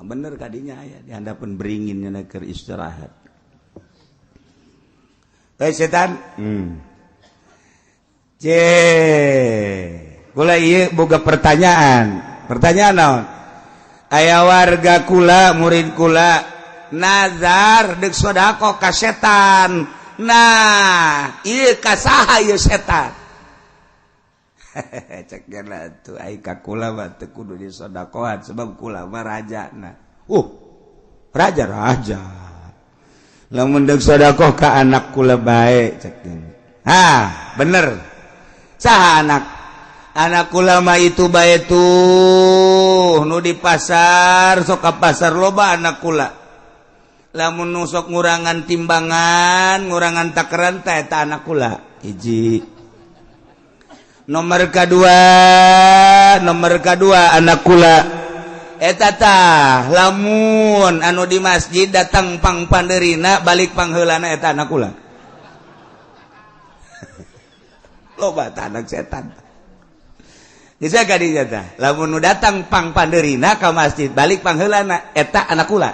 Bener kadinya aya di handapeun beringin nya keur istirahat. Hei setan. C. Kula ieu boga pertanyaan. Pertanyaan naon? Aya warga kula, murid kula nazar deuk sedekah ka setan. Nah, ieu ka saha ieu setan? Cek gana tuh ai ka kula mah teu kudu disodakohan sebab kula mah raja. Nah, raja raja. Lamun deuk sedekah ka anak kula bae cek gana. Ah, bener. Saha anak? Anak kula mah itu bae tuh nu di pasar, sok ka pasar loba anak kula. Lamun nu sok ngurangan timbangan, ngurangan takaran teh eta anak kula. Hiji. Nomor kedua, nomor kedua anak kula eta tah lamun anu di masjid datang pang panderina balik pangheulana eta anak kula. Loba tah anak setan. Bisa ka dinya tah lamun nu datang pang panderina ka masjid balik pangheulana eta anak kula.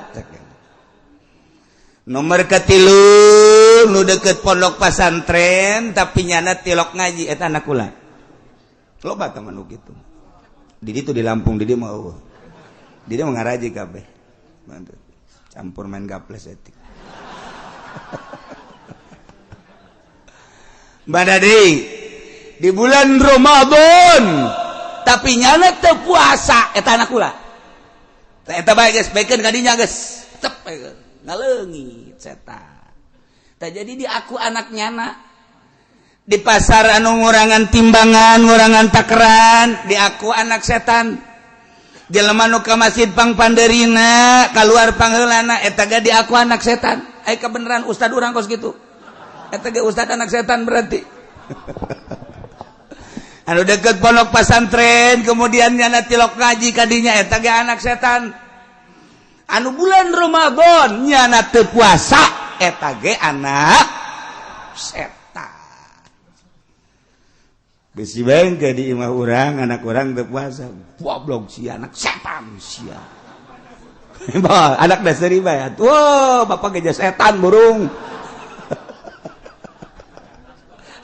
Nomor katilu nu deket pondok pasantren tapi nyana tilok ngaji eta anak kula. Loba teman nu kitu. Di ditu di Lampung di dieu mah eueuh. Di dieu mah ngaraji kabeh. Campur main gaples etik. Badadi di bulan Ramadan tapi nyana teu puasa eta anak kula. Eta bae geus bekeun ka dinya geus. Cep ngaleungit setan. Tah jadi di aku anak nyana di pasar anu ngurangan timbangan, ngurangan takaran, di aku anak setan. Jelema nu ka masjid pang panderina, kaluar pangheulana eta ge di aku anak setan. Ai kebenaran ustad urang kos kitu. Eta ge ustad anak setan berarti. Anu deket pondok pasantren kemudian nyana tilok ngaji kadinya eta ge anak setan. Anu bulan Ramadan nyana teu puasa eta ge anak setan. Besi bengke di imah urang, anak urang teu puasa. Goblok sia anak setan sia. Anak dasar bae. Wah, bapak geja setan burung.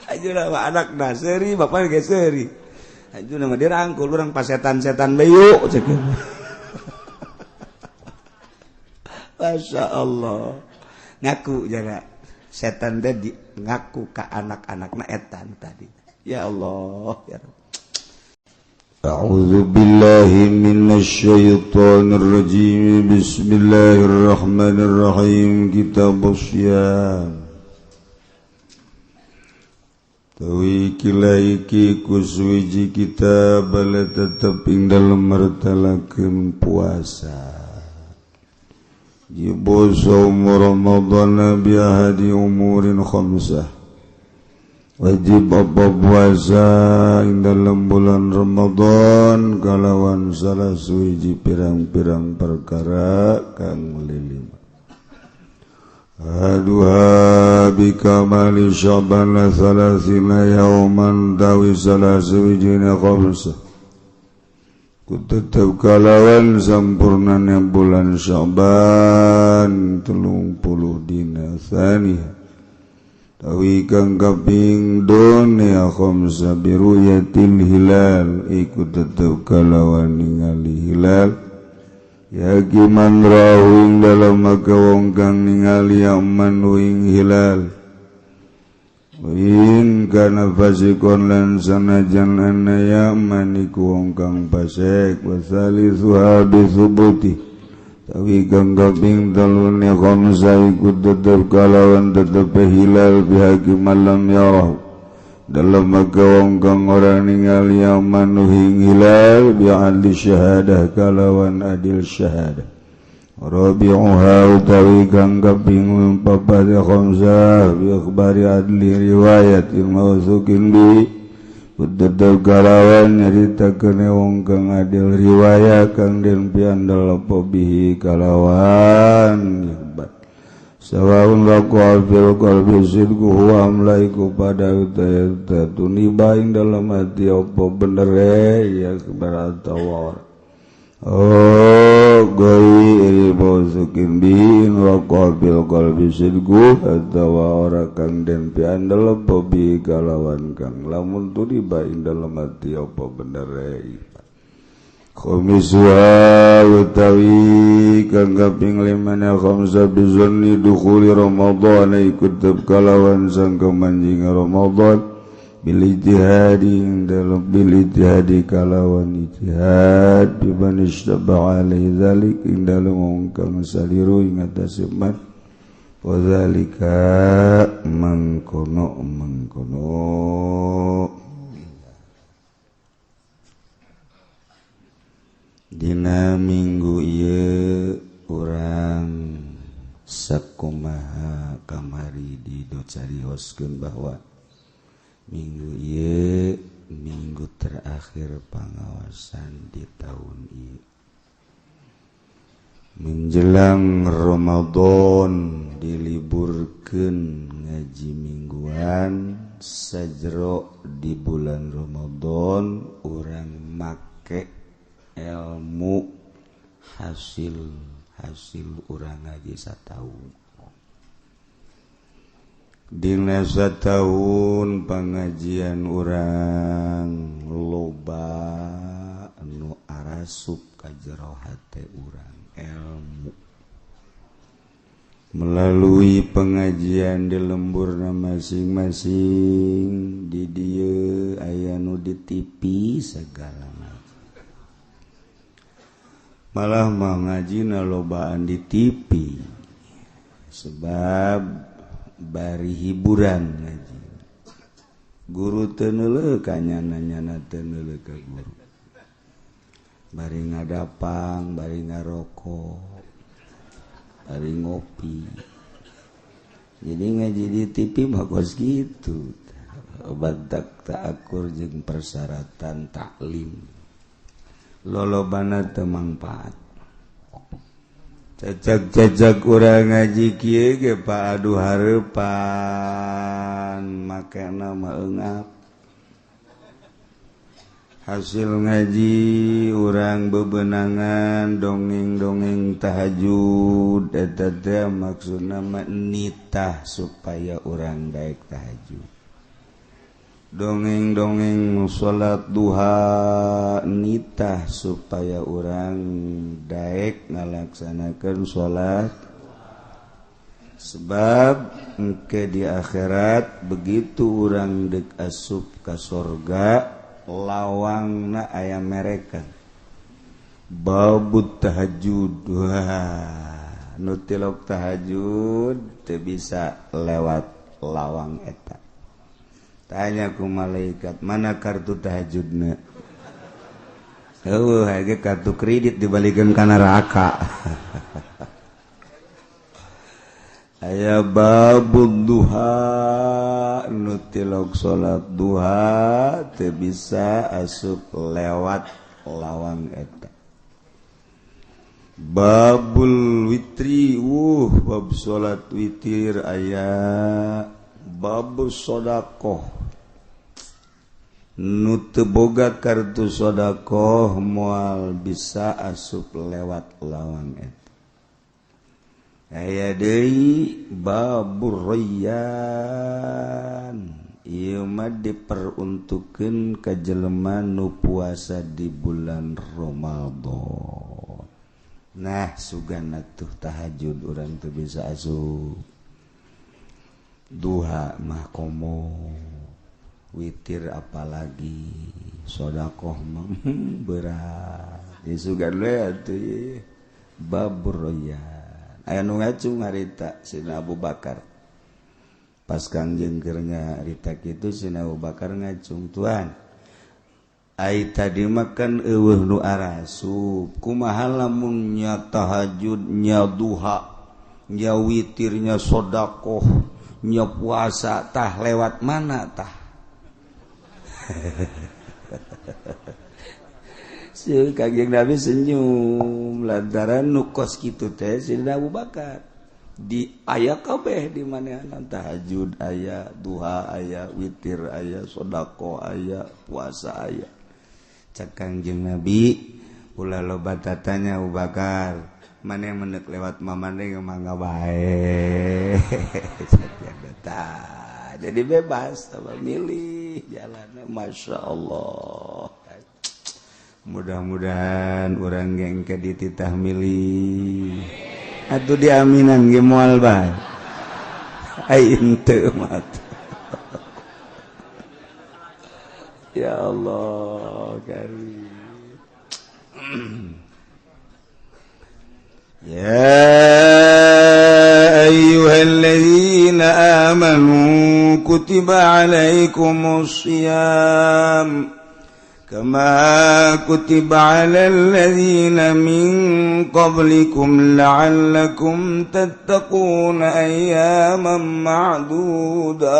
Aja mah anak dasari, bapak ge seuri. Aja mah dirangkul urang pas setan-setan bae cek. Masya Allah. Ngaku jaga setan teh di ngaku ka anak-anakna etan tadi. Ya Allah ya Rabb. A'udzu billahi minasy syaithanir rajim. Bismillahirrahmanirrahim. Kitabus Shiyam. Tawi kilaiki kuswiji kitab bala tetep ing dalem mertalakeun puasa. Jibu saum Ramadan bi ahadi umurin khamsah. Wajib apa puasa ing dalam bulan Ramadan kalawan salah suwiji pirang-pirang perkara kang lilima. Aduha bikamali Sya'ban salasina yauman tawi salah suwijina khamsah. Ku tetep kalawan sampurnane bulan Sya'ban 30 dina tsaniyah. Tawi kang kaping dunya khamsa biruyatil hilal iku tetep kalawan ningali hilal ya kiman rawing dalam maka wong kang ningali aman wing hilal win kana fasikon lan sanajan anna ya man iku wong kang fasik wa salisuha bi subuti tawi kang kaping telune khamsa iku tetep kalawan tetep hilal bihaqi malam yarah dalam maka wong kang ora ningali manuhing hilal bi adli syahadah kalawan adil syahadah rabi'uha utawi kang kaping papat khamsa bi akhbari adli riwayat mausukin bi tetep kalawan nyaritakeun wong kang adil riwayat kang den piandel apa bihi kalawan hebat sawaun waqa'a fil qalbi sidqu wa amlaiku pada utaya tuniba ing dalam hati apa bener ya kebar atawa oh goi waqa bil qalbi sidqu atawa ora kang den piandel apa bi kalawan kang lamun turiba ing dalem ati apa benere Khomisuha utawi kang kaping limane khamsa bizanni dukhuli Ramadan ikut kalawan sangka manjing Ramadan bil ijtihadi dalam bil ijtihadi kalawan ijtihad biman ishtaba alaihi dzalik ing dalem kang saliru ing atase man wa dzalika mangkono mangkono Dina minggu ieu urang sakumaha kamari didocarioskeun bahwa minggu ieu minggu terakhir pangawasan di tahun ieu menjelang Ramadan diliburkeun ngaji mingguan sajero di bulan Ramadan urang make ilmu hasil urang ngaji sataun. Dina sataun pengajian urang loba nu arasup ka jero hate urang ilmu melalui pengajian di lemburna masing-masing di dieu aya nu di TV segala macam. Malah mah ngajina lobaan di TV sebab bari hiburan ngaji. Guru teu neuleuh ka nyana-nyana teu neuleuh ka guru. Bari ngadapang, bari ngarokok, bari ngopi. Jadi ngaji di TV mah kos kitu. Obat tak akur jeung persyaratan taklim. Lolobana teu mangpaat. Cecek-cecek urang ngaji kieu ge Pak aduh hareupan makena mah eungap. Hasil ngaji urang bebenangan dongeng-dongeng tahajud eta teh maksudna mah nitah supaya urang daek tahajud. Dongeng-dongeng salat duha nitah supaya urang daek ngalaksanakeun salat sebab engke di akhirat begitu urang deuk asup ka sorga lawangna aya mereka babut tahajud. Wah, nu tilok tahajud teu bisa lewat lawang eta. Tanya ku malaikat, mana kartu tahajudna? Eueuh, ge kartu kredit dibalikeun ka neraka. Aya babud duha, nu tilok salat duha teu bisa asup lewat lawang eta. Babul witri, bab salat witir aya. Bab sodakoh nu teu boga kartu sodakoh moal bisa asup lewat lawang eta. Aya deui babur rayyan, ieu mah diperuntukeun ka jelema nu puasa di bulan Ramadan. Nah sugan atuh tahajud urang teu bisa asup. Duha mah komo, witir apalagi, sodakoh mah berat. Disugan we atuh babur royan. Aya nu ngacung harita Sina Abu Bakar. Pas Kangjeng keur nyarita kitu Sina Abu Bakar ngacung, "Tuan, ai tadi makan eueuh nu arasup, kumaha lamun nya tahajud, nya duha, nya witirnya sodakoh, nya puasa, tah lewat mana tah?" Si Kangjeng Nabi senyum lantaran nu kos kitu teh Sidina Abu Bakar di aya kabeh di manehna, tahajud aya, duha aya, witir aya, sedekah aya, puasa aya. Cek Kangjeng Nabi, ulah loba tatanya Abu Bakar, Mana yang mendek lewat mamane mangga bae. Jadi bebas tambah milih jalannya. Masya Allah. Mudah-mudahan orang yang ke dititah milih atuh diaminan ge moal bae. Ai henteu mah. Ya Allah karim. Ya ayyuhalladzina amanu kutiba alaikumus shiyam kama kutiba alal ladzina min qablikum la'allakum tattaquna ayyaman ma'dudat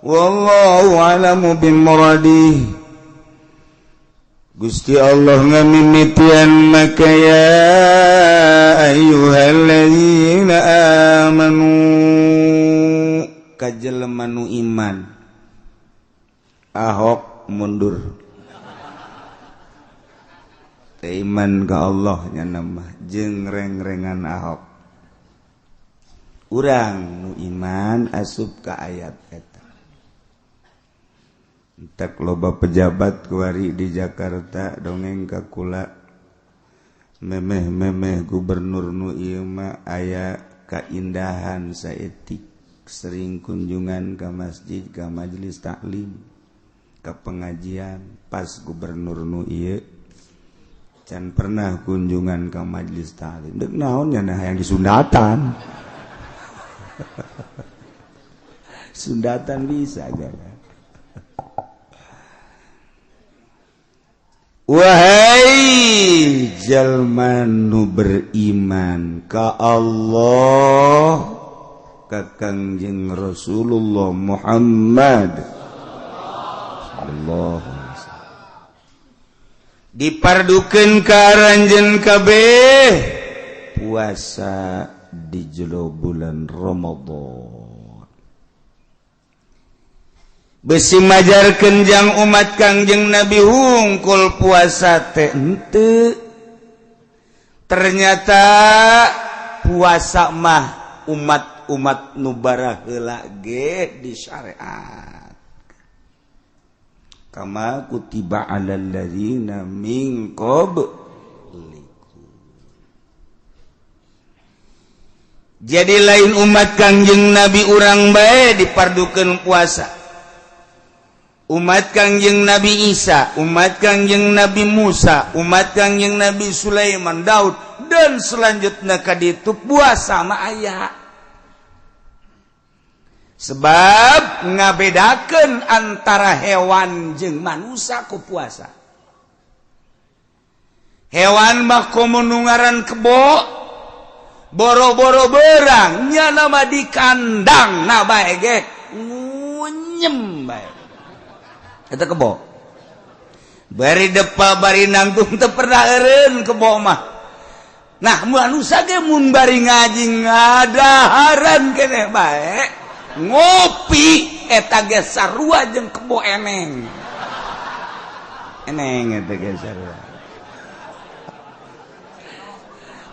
wallahu a'lamu bimuradihi. Gusti Allah ngamimitian maka ya ayyuhalladzina amanu ka jelema nu iman. Ahok mundur teu iman ka Allah nya mah jeung reng-rengan Ahok. Urang nu iman asup ka ayat eta. Entek loba pejabat kuari di Jakarta dongeng ka kula memeh-memeh gubernur nu ieu mah aya kaindahan saetik sering kunjungan ka masjid ka majelis taklim ka pengajian. Pas gubernur nu ieu can pernah kunjungan ka majelis taklim deuk naon nya nah yang disundatan. Sundatan bisa aja. Wahai jalma nu beriman ka Allah ka Kangjeng Rasulullah Muhammad sallallahu alaihi wasallam dipardukeun ka aranjeun kabeh puasa di jero bulan Ramadan. Besi majar kenjang umat Kangjeng Nabi hungkul puasa teh henteu. Ternyata puasa mah umat-umat nu baraheula ge di syariat. Kama kutiba alal ladzina min qablikum. Jadi lain umat Kangjeng Nabi urang bae dipardukeun puasa. Umat Kangjeng Nabi Isa, umat Kangjeng Nabi Musa, umat Kangjeng Nabi Sulaiman, Daud, dan selanjutnya ka ditu puasa mah aya. Sebab ngabedakeun antara hewan jeung manusia ku puasa. Hewan mah komo nu ngaran kebo, boro-boro berang, nya nama di kandang na bae ge ngunyem bae. Eta kebo bari depa bari nangtung teu pernah eureun kebo mah. Nah manusia ge mun bari ngaji ngadaharan keneh bae ngopi eta ge sarua jeung kebo eneng. Eneng eta ge sarua.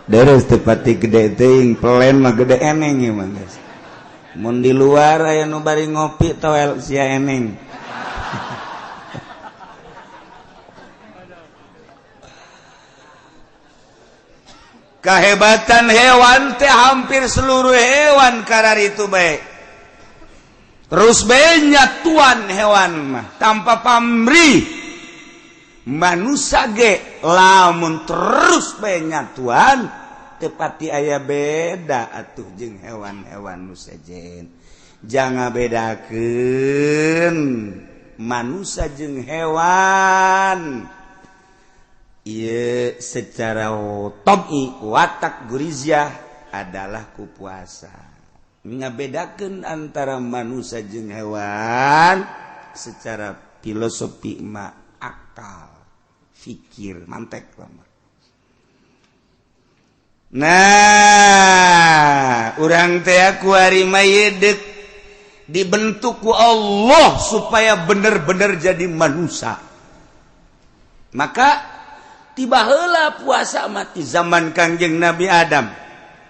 Deres teu pati gede teuing pelen mah gede eneng ieu mah geus. Mun di luar aya nu bari ngopi toel sia eneng. Kehebatan hewan teh hampir seluruh hewan karar itu baik. Terus banyak tuan hewan mah tanpa pamrih. Manusia ge lamun terus banyak tuan tepati aya beda atuh jeung hewan-hewan nu sejen. Jangan bedakeun manusia jeung hewan. Ieu secara tabi'i watak guriziah adalah ku puasa. Ngabedakeun antara manusia jeung hewan secara filosofi ma akal, fikir, mantek lama. Nah, urang teh kuari mah deuk dibentuk ku Allah supaya bener-bener jadi manusia. Maka Tiba heula puasa mati zaman Kangjeng Nabi Adam,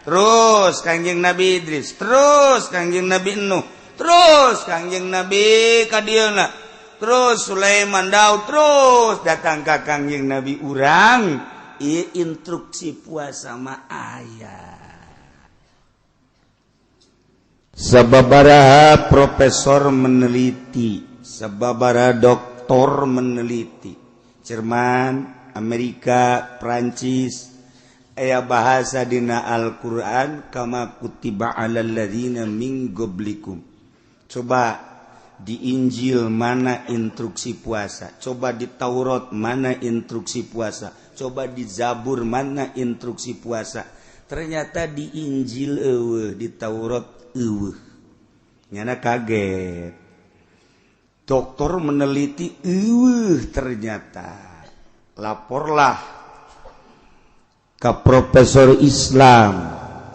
terus Kangjeng Nabi Idris, terus Kangjeng Nabi Nuh, terus Kangjeng Nabi kadieuna, terus Sulaiman Daud, terus datang ka Kangjeng Nabi urang. Ieu instruksi puasa mah aya. Sababaraha profesor meneliti, sababaraha doktor meneliti, Jerman, Amerika, Prancis, aya bahasa dina Al-Qur'an kama kutiba alal ladzina min qablikum. Coba di Injil mana instruksi puasa, coba di Taurat mana instruksi puasa, coba di Zabur mana instruksi puasa. Ternyata di Injil eueuh, di Taurat eueuh. Nyana kaget. Dokter meneliti eueuh ternyata. Laporlah ke profesor Islam,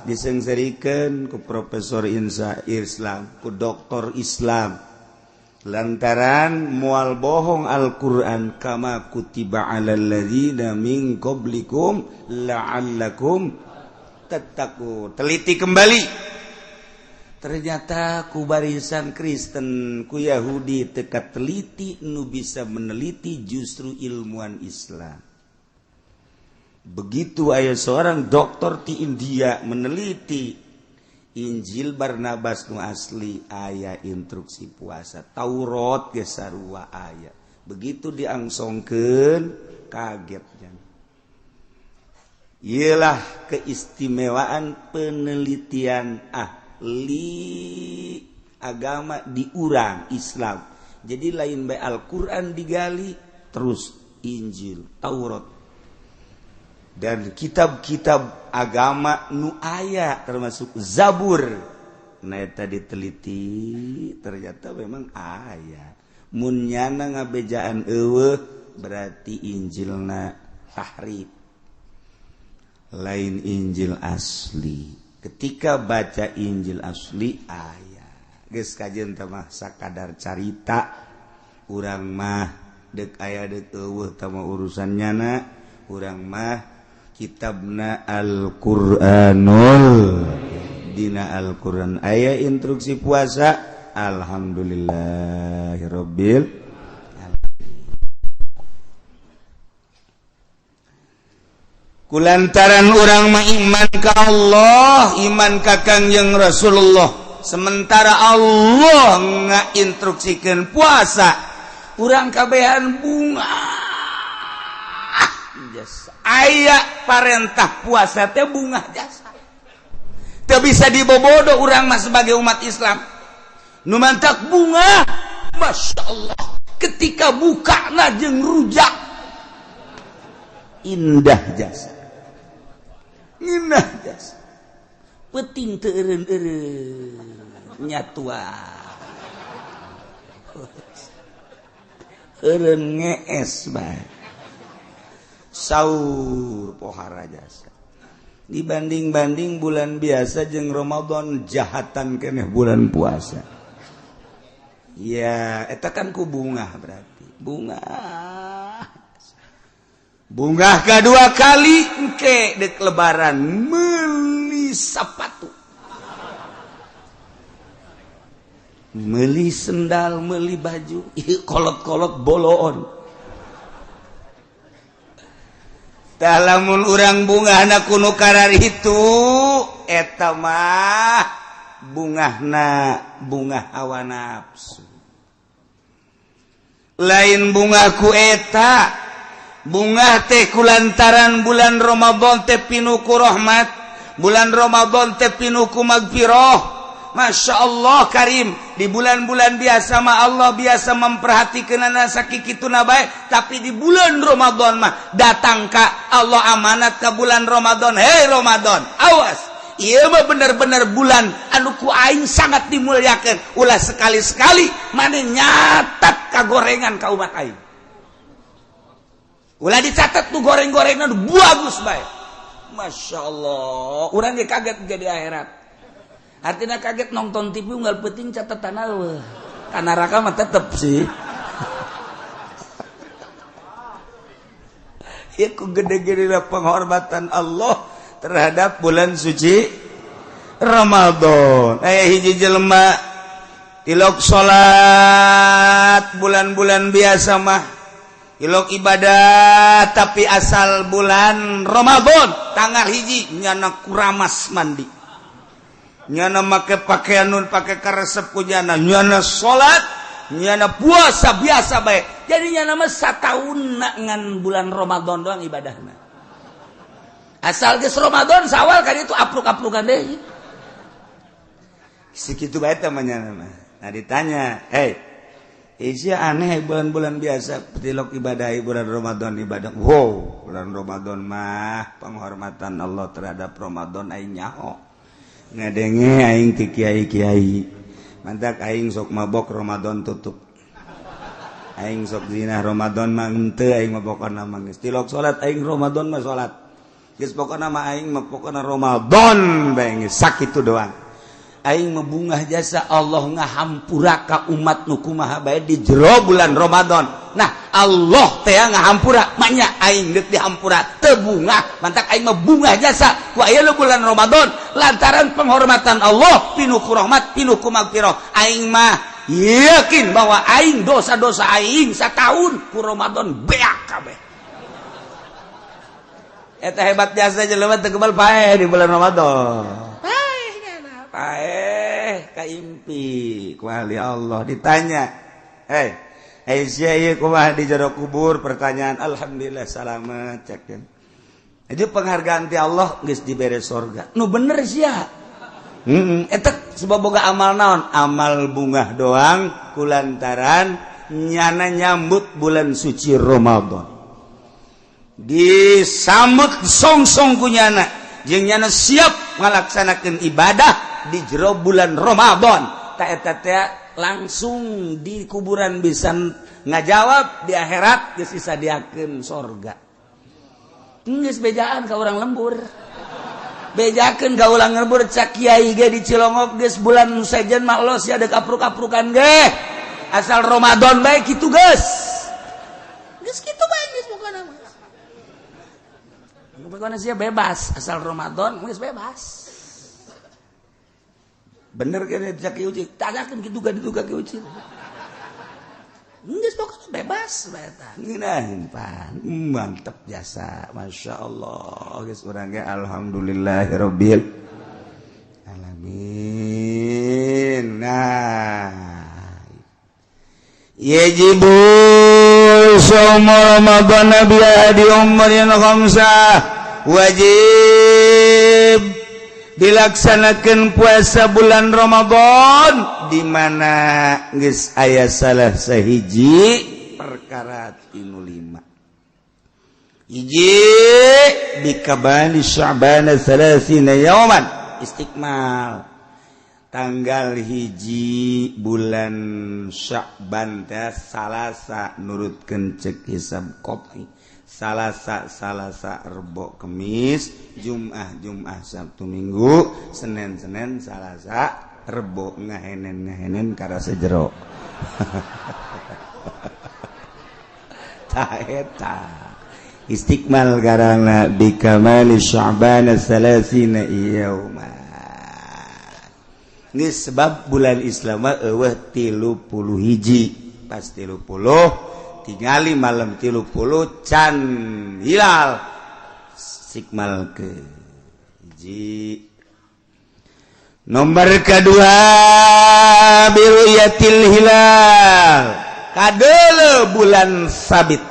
disengserikan ke profesor Insa Islam, ke doktor Islam, lantaran mual bohong Al-Quran kama kutiba alal ladzina min qablikum la'allakum tattaqun. Teliti kembali, ternyata ku barisan Kristen, ku Yahudi teka teliti, nu bisa meneliti justru ilmuwan Islam. Begitu aya seorang doktor di India meneliti Injil Barnabas nu asli aya instruksi puasa, Taurat ge sarua aya. Begitu diangsongkeun kagetnya. Iyalah keistimewaan penelitian ahli agama di urang Islam. Jadi lain bae Al-Qur'an digali, terus Injil, Taurat dan kitab-kitab agama nu aya termasuk Zabur. Nah eta diteliti ternyata memang aya. Mun nyana ngabejaan eueuh berarti Injilna tahrif, lain Injil asli. Ketika baca Injil asli aya. Geus kajeun teh mah sakadar carita, urang mah deuk aya deuk eueuh teh mah urusan nyana. Urang mah kitabna Al-Qur'anul, dina Al-Qur'an aya instruksi puasa. Alhamdulillahirabbil alamin. Kulantaran urang mah iman ka Allah, iman ka Kangjeng Rasulullah, sementara Allah ngainstruksikeun puasa, urang kabehan bunga jasa. Aya parentah puasa teh bunga jasa. Teu bisa dibobodo urang mah sebagai umat Islam. Nu mantak bunga, Masya Allah, ketika bukana jeung rujak indah jasa, indah jasa. Peting teu eureun-eureun nyatua, eureun ngees bae, saur pohara jasa. Dibanding-banding bulan biasa jeung Ramadan, jahatan keneh bulan puasa. Ya, eta kan ku bunga berarti. Bunga. Bunga kedua kali engke dek lebaran meuli sepatu, meuli sendal, meuli baju, kolot-kolot boloon. Tah lamun urang bungahna kuno karar itu eta mah bungahna bunga hawa nafsu. Lain bunga ku eta, bunga teh kulantaran bulan Ramadan teh pinuku rahmat, bulan Ramadan teh pinuku magfirah. Masya Allah karim, di bulan-bulan biasa mah Allah biasa memperhatikan sakikituna bae, tapi di bulan Ramadan mah datang ka Allah amanat ka bulan Ramadan. Hei Ramadan, awas, ieu mah bener-bener bulan anu ku aing sangat dimuliakan. Ulah sekali-sekali maneh nyatat ka gorengan ka umat aing. Ulah dicatat tuh goreng-gorengan bagus bae. Masya Allah, urang ge kaget jadi akhirat. Artinya kaget nonton TV unggal penting catatan eueuh. Ka neraka mah tetep sih. Ya, ku gede-gede penghormatan Allah terhadap bulan suci Ramadan. Aya hiji jelema tilok salat bulan-bulan biasa mah, tilok ibadah, tapi asal bulan Ramadan tanggal 1 nyana kuramas mandi, nyana make pakaian nun pake karesep ku nyana, nyana salat, nyana puasa biasa bae. Jadi nyana mah sataun ngan bulan Ramadan doang ibadahna. Asal geus Ramadan, Sawal kan itu apruk-aprukan deh segitu bae temannya. Nah, ditanya, "Hey, Isi aneh, bulan-bulan biasa tilok ibadah, bulan Ramadan ibadah." Wow, bulan Ramadan mah penghormatan Allah terhadap Ramadan. Aing nyaho ngadenge aing ti kiai-kiai, mantak aing sok mabok Ramadan tutup, aing sok zina Ramadan mah henteu, aing mah pokona mah geus tilok salat aing Ramadan mah salat geus, pokona mah aing mah pokona Ramadan bae geus sakitu doang. Aing mah bungah jasa Allah ngahampura ka umat nu kumaha bae di jero bulan Ramadan. Nah, Allah teh ngahampura, maknya aing deuk dihampura teu bungah. Mantak aing mah bungah jasa ku aya bulan Ramadan lantaran penghormatan Allah pinuh ku rahmat, pinuh ku magfirah. Aing mah yakin bahwa aing dosa-dosa aing setahun ku Ramadan beak kabeh. Eta hebat jasa jelema teu kebal paeh di bulan Ramadan. Paeh kaimpi ku ahli Allah ditanya, "Hei, Aisyah, ieu kumaha di jero kubur?" Pertanyaan, "Alhamdulillah selamat," cek. Jadi penghargaan ti Allah geus dibere sorga. Nu bener sia. Eta sebab boga amal naon? Amal bungah doang kulantaran nyana nyambut bulan suci Ramadan. Disambut song-song ku nyana, jeung nyana siap ngalaksanakeun ibadah di jero bulan Ramadan. Tak eta teh langsung di kuburan bisa ngajawab, di akhirat geus disadiakeun sorga. Geus bejaan ka urang lembur. Bejakeun ka urang lembur, cak kiai ge di Cilongok, geus bulan sejen mah los ya deuk apruk-aprukan ge. Asal Ramadan bae kitu geus. Geus kitu bae geus pokona mah. Pokona sia bebas, asal Ramadan geus bebas. Bener kan cak Ki Uci? Tanyakeun kitu ka ditu ka Ki Uci. Geus pokona bebas bae eta. Ngeunaheun pan. Mantep jasa. Masya Allah. Geus urang ge alhamdulillahirabbil alamin. Nah, yajibu shaum Ramadan bi ahadi umurin khamsah. Wajib dilaksanakan puasa bulan Ramadan di mana geus aya salah sahiji perkara tinu lima. Hiji, bikamali Sya'ban 30 yauman, istikmal tanggal 1 bulan Sya'ban teh Salasa, nurutkeun cek hisab kopi Salasa, Salasa, Rebo, Kemis, Jum'ah, Jum'ah, Sabtu, Minggu, Senin, Senin, Salasa, Rebo, ngahenen ngahenen karasa jero. Tah, eta istikmal karana bikamali Sya'ban 30 yauma. Ini sebab bulan Islam eueuh 31, pas 30 tingali malam 30 can hilal sikmal ke hiji. Nomor kedua, biruyatil hilal, kadele bulan sabit,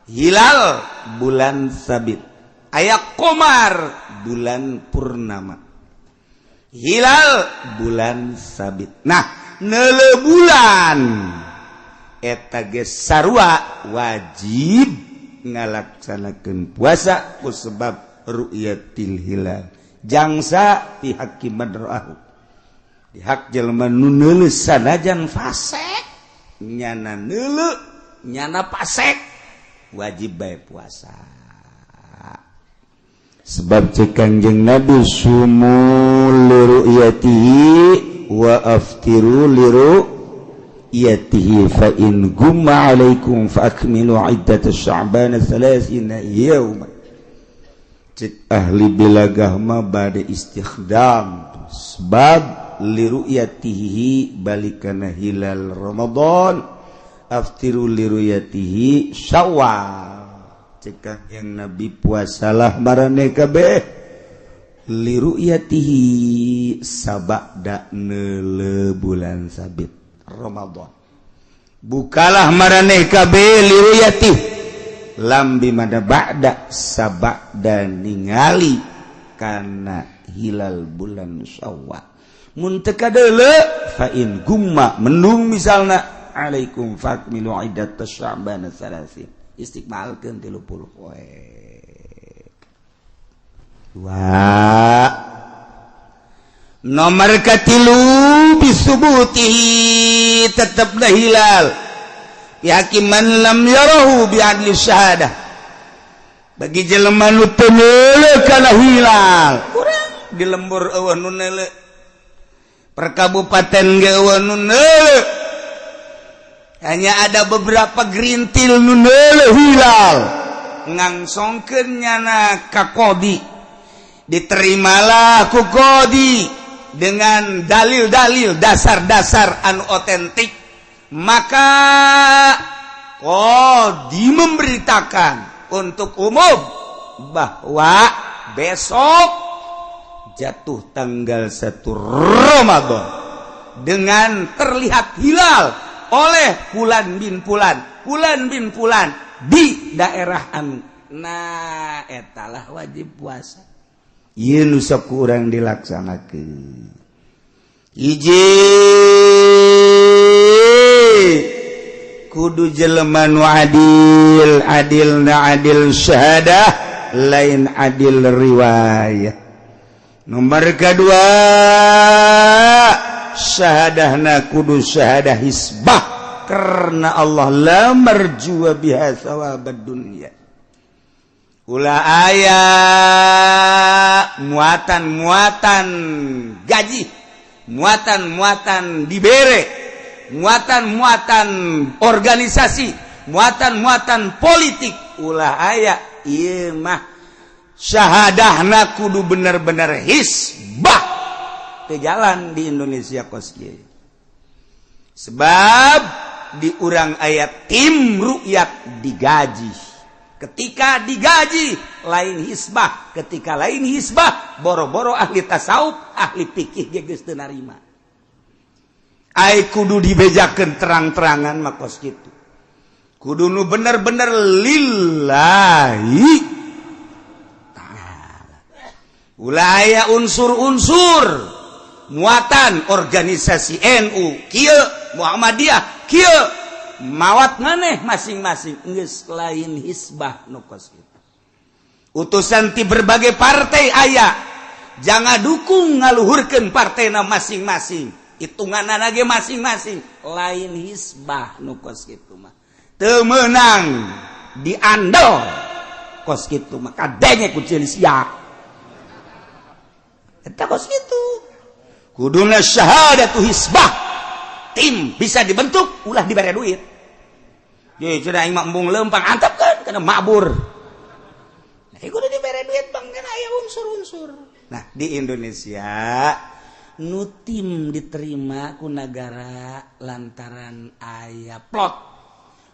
hilal bulan sabit aya komar bulan purnama, hilal bulan sabit. Nah, neuleu bulan eta ge sarua wajib ngalaksanakeun puasa ku sebab ru'yatil hilal, jangsa pihak man ra'ahu, di hak jelema nu neuleu sanajan fasek, nyana neuleu nyana pasek wajib bae puasa. Sebab cek Kangjeng Nabi, "Sumu liru'yatihi wa aftiru liru." Liru'yatihi fa in gumma alaikum fa akmilu iddat sya'ban 30 yawman. Cek ahli bilagah mah bade istikhdam sebab liru'yatihi balikana hilal Ramadan, aftiru liru'yatihi Syawal. Cek yang Nabi, puasalah maraneh kabeh liru'yatihi sabada neuleu bulan sabit Ramadan, bukalah maraneh kabeh liruyati lambi mada ba'da sabada ningali kana hilal bulan Syawal. Mun teu kadeuleu, fa in gumma, mendung misalna, alaikum fakmilu iddat sya'ban salasin, istikmalkeun 30 poe. Dua. Nomor katilu, bisubutihi, tetaplah hilal yakiman lam yarahu biadli syahadah, bagi jelema nu teu neuleu kana hilal. Kurang di lembur euweuh nu neuleu, per kabupaten ge euweuh nu neuleu, hanya ada beberapa gerintil nu neuleu hilal, ngangsongkeun nyana ka qodi, diterimalah ku qodi dengan dalil-dalil, dasar-dasar anu otentik, maka qodi memberitakan untuk umum bahwa besok jatuh tanggal 1 Ramadan dengan terlihat hilal oleh fulan bin fulan, fulan bin fulan di daerah anu. Nah, etalah wajib puasa. Ieu nu sok kurang dilaksanakeun. Hiji, kudu jelema nu adil, adil na adil syahadah, lain adil riwayat. Nomor kedua, syahadahna kudu syahadah hisbah karena Allah, la marjua biha thawabad dunya. Ulah aya muatan-muatan gaji, muatan-muatan dibere, muatan-muatan organisasi, muatan-muatan politik, ulah aya. Ieu mah syahadahna kudu bener-bener hisbah. Teu jalan di Indonesia kos kieu, sebab di urang aya tim rukyat digaji. Ketika digaji lain hisbah, ketika lain hisbah, boro-boro ahli tasawuf, ahli fikih ge geus teu narima. Ai kudu dibejakeun terang-terangan mah kos kitu, kudu nu bener-bener lillahi ta'ala. Ulah aya unsur-unsur muatan organisasi NU kieu, Muhammadiyah kieu, mawat maneh masing-masing, geus lain hisbah nu kos kitu. Utusan ti berbagai partai aya, jangan dukung ngaluhurkeun partena masing-masing, hitungan ge masing-masing, lain hisbah nu kos kitu mah, teu meunang diandel kos kitu mah. Kadenge ku ceuli sia eta. Kos kitu kuduna syahadatu hisbah. Tim bisa dibentuk, ulah diberi duit. Ye, cenah aing mah embung lempang, antap kan karena mabur. Nah, kudu diberi duit, bang, kan aya unsur-unsur. Nah, di Indonesia nu tim diterima ku negara lantaran aya plot,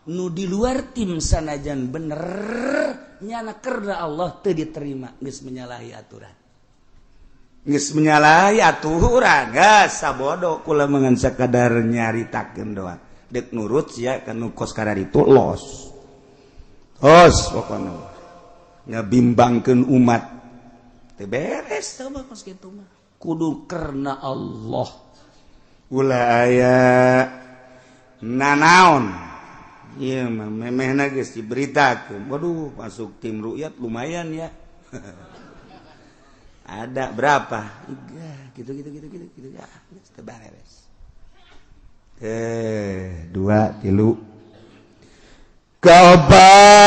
nu di luar tim sanajan bener nyana karena Allah teu diterima, geus menyalahi aturan, geus menyalahi aturan. Geus sabodo, kula mengan sakadar nyaritakeun doang. Dek nurut sia kan nu kos itu los os, pokona ngabimbangkeun umat teu beres. Coba kos kitu mah kudu karena Allah, ulah aya nanaon. Ieu mah memehna geus diberitakeun, waduh, masuk tim rukyat lumayan ya, ada berapa gitu gitu gitu gitu gitu ya, geus teu beres. Eh, dua, tilu. Kaopat,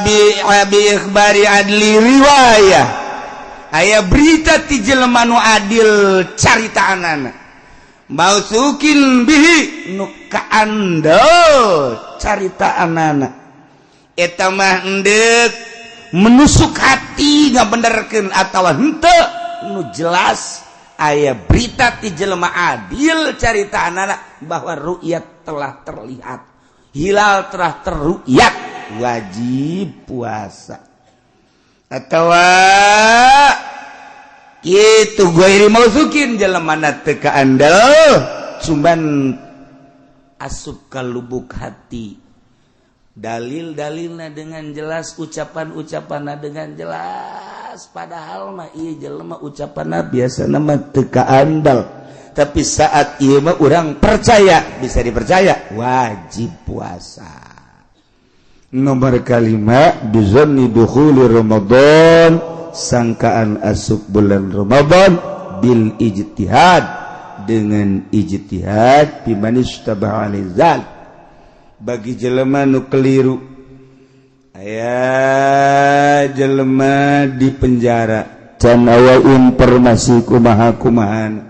bi abi ikhbari adli riwayah, aya berita ti jelema nu adil caritaanana. Mautsuqin bihi, nu kaandel caritaanana eta mah endek menusuk hati ngabenerkeun atawa henteu. Nu jelas aya berita ti jelema adil, caritaanana bahwa ru'yat telah terlihat, hilal telah terru'yat, wajib puasa. Atau itu ghairi mautsuqin, jelema teu kaandel, cuman asup ka lubuk hati dalil-dalilna dengan jelas, ucapan-ucapan dengan jelas, padahal mah ieu jelema ucapan biasa nama teu kaandel, tapi saat ieu mah urang percaya, bisa dipercaya, wajib puasa. Nomor kalima, bizanni dukhuli Ramadan, sangkaan asup bulan Ramadan, bil ijtihad, dengan ijtihad, bimanistabah alizal, bagi jelema nu keliru. Aya jelema di penjara, can aya informasi kumaha kumahan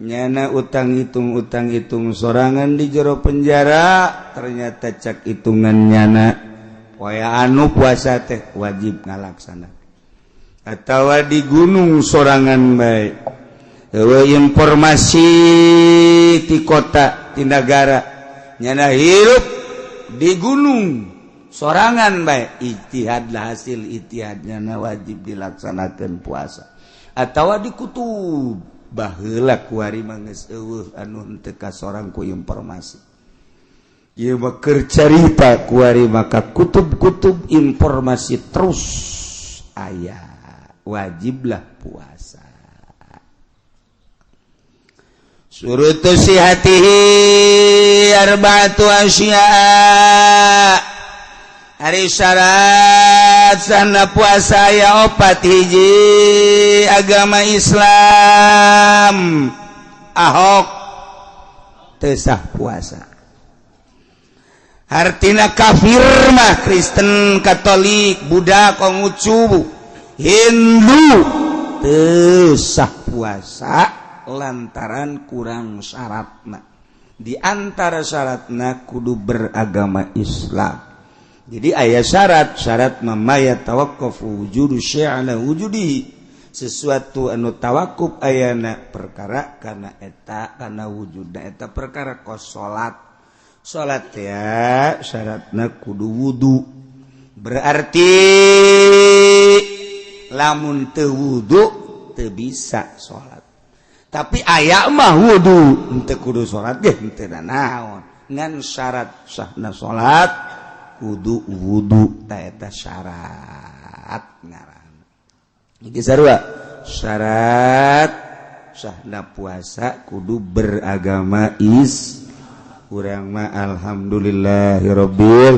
nyana, utang hitung, utang hitung sorangan di jero penjara. Ternyata cak hitungan nyana poe anu puasa teh wajib ngalaksana. Atau di gunung sorangan bae, informasi di kota, di negara, nyana hirup di gunung sorangan bae, ijtihad lah, hasil ijtihadnya na wajib dilaksanakan puasa. Atau di kutub, baheula kuari mah geus euweuh anu henteu kasorang ku informasi. Ieu mah keur carita kuari, maka kutub-kutub informasi terus aya, wajiblah puasa. Syurutu sihatihi arba'atu asya. Ari syarat sahna puasa ya opat. Hiji, agama Islam. Ahok teu sah puasa. Hartina kafir mah Kristen, Katolik, Buddha, Konghucu, Hindu teu sah puasa lantaran kurang syaratna. Di antara syaratna kudu beragama Islam. Jadi aya syarat syarat ma yatawaqqafu wujudu syai'ala wujudihi, sesuatu anu tawakuf ayana perkara karena eta, karena wujudna eta perkara, kos salat. Salat ya syaratna kudu wudu. Berarti lamun teu wudu teu bisa salat. Tapi aya mah wudu henteu kudu salat ge henteu naon, ngan syarat sahna salat kudu wudu. Ta eta syarat ngaran. Iki sarua, syarat sahna puasa kudu beragama is. Urang mah alhamdulillahirabbil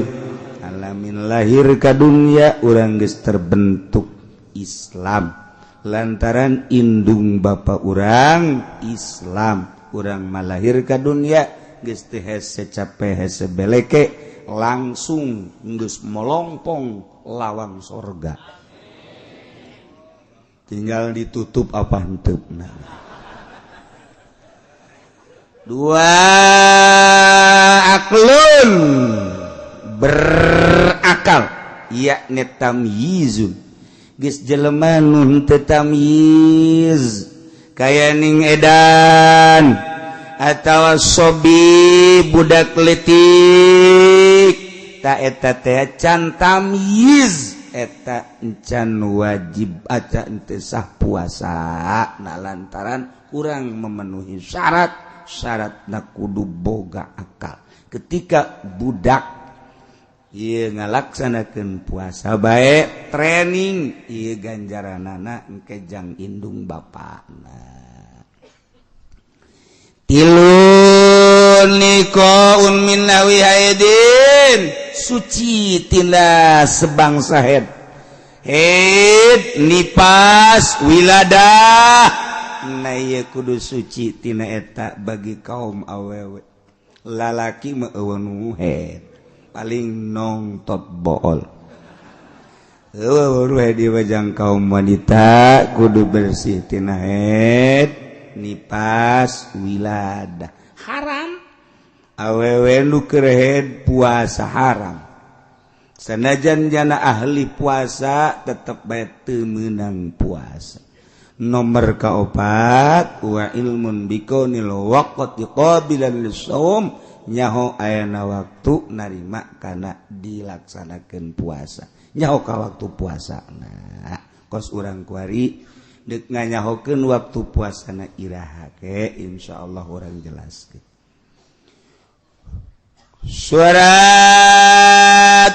alamin, lahir ka dunia urang geus terbentuk Islam lantaran indung bapa urang Islam. Urang mah lahir ka dunia geus teu hese cape, hese beleke, langsung geus molongpong lawang sorga, tinggal ditutup apa henteu. Dua, aklun, berakal, yakni tamyizun. Geus jelema nu henteu tamyiz kaya ning edan atawa sobi, budak letik, ta eta teh can tamyiz, eta encan wajib aca, henteu sah puasa. Nah, lantaran kurang memenuhi syarat. Syarat na kudu boga akal. Ketika budak ieu ngalaksanakeun puasa bae, training ieu, ganjaranana engke jang indung bapana. Tilu, niqaun min nahwi haidin, suci tina sebangsa haid, haid, nipas, wiladah. Nah, ieu kudu suci tina eta bagi kaum awewe. Lalaki mah euweuh nu haid, paling nongtot bool di wajang. Kaum wanita kudu bersih tina haid. nipas wiladah haram. Awewe nu keur haid puasa haram. Sanajan jana ahli puasa tetep bae teu meunang puasa. Nomor kaopat wa ilmun bikaunil waqti qabilan lis-shaum nyaho ayana waktu narima kana dilaksanakeun puasa. Nyaho ka waktu puasa. Nah, kos urang kuari deuk nganyahokeun waktu puasana iraha ke insyaallah urang jelaskeun. Syarat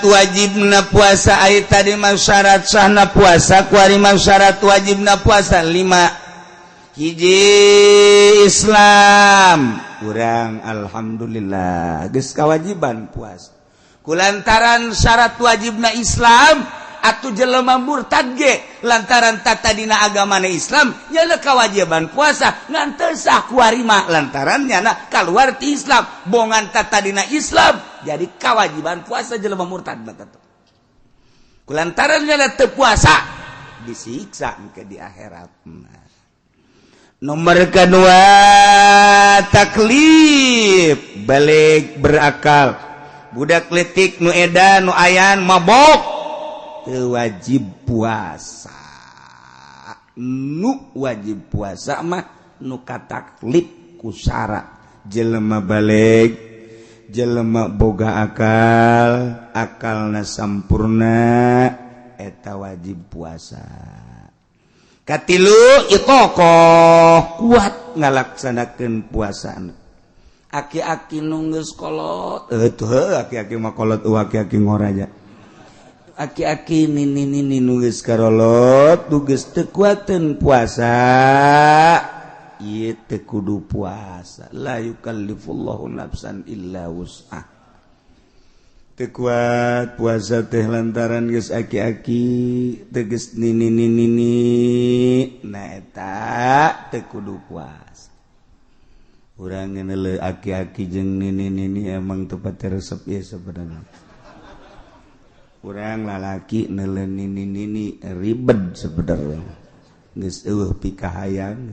wajibna puasa ai tadi mah syarat sahna puasa kuari mah syarat wajibna puasa 5. Hiji Islam urang alhamdulillah geus kawajiban puasa. Kulantaran syarat wajibna Islam atuh jelema murtad ge lantaran tatadina agamana Islam nyana kewajiban puasa ngan teu sah kuari mah lantaran nyana kaluar ti Islam bongan tatadina Islam jadi kewajiban puasa jelema murtad mah teh. Kulantaran nyana teu puasa disiksa engke di akhirat. Nomor kedua taklif balik berakal. Budak letik nu edan nu ayan mabok wajib puasa. Nu wajib puasa mah nu kataklif ku syarat jelema balik, jelema boga akal, akalna sampurna eta wajib puasa. Katilu itokoh kuat ngalaksanakeun puasana. Aki-aki nu geus kolot, heuh aki-aki mah kolot aki-aki ngoraja. Aki-aki nini-nini nu geus karolot, nu geus teu kuateun puasa, ieu teu kudu puasa. La yukallifullahu nafsan illa wus'ah. Teu kuat puasa teh lantaran geus aki-aki, teu geus nini-nini, nah eta teu kudu puasa. Urang ngeuneuh aki-aki jeung nini-nini emang teu pati resep ieu sebenarnya. Urang lalaki nelen nini-nini ribet sebenarnya. Geus eueuh pikahayang.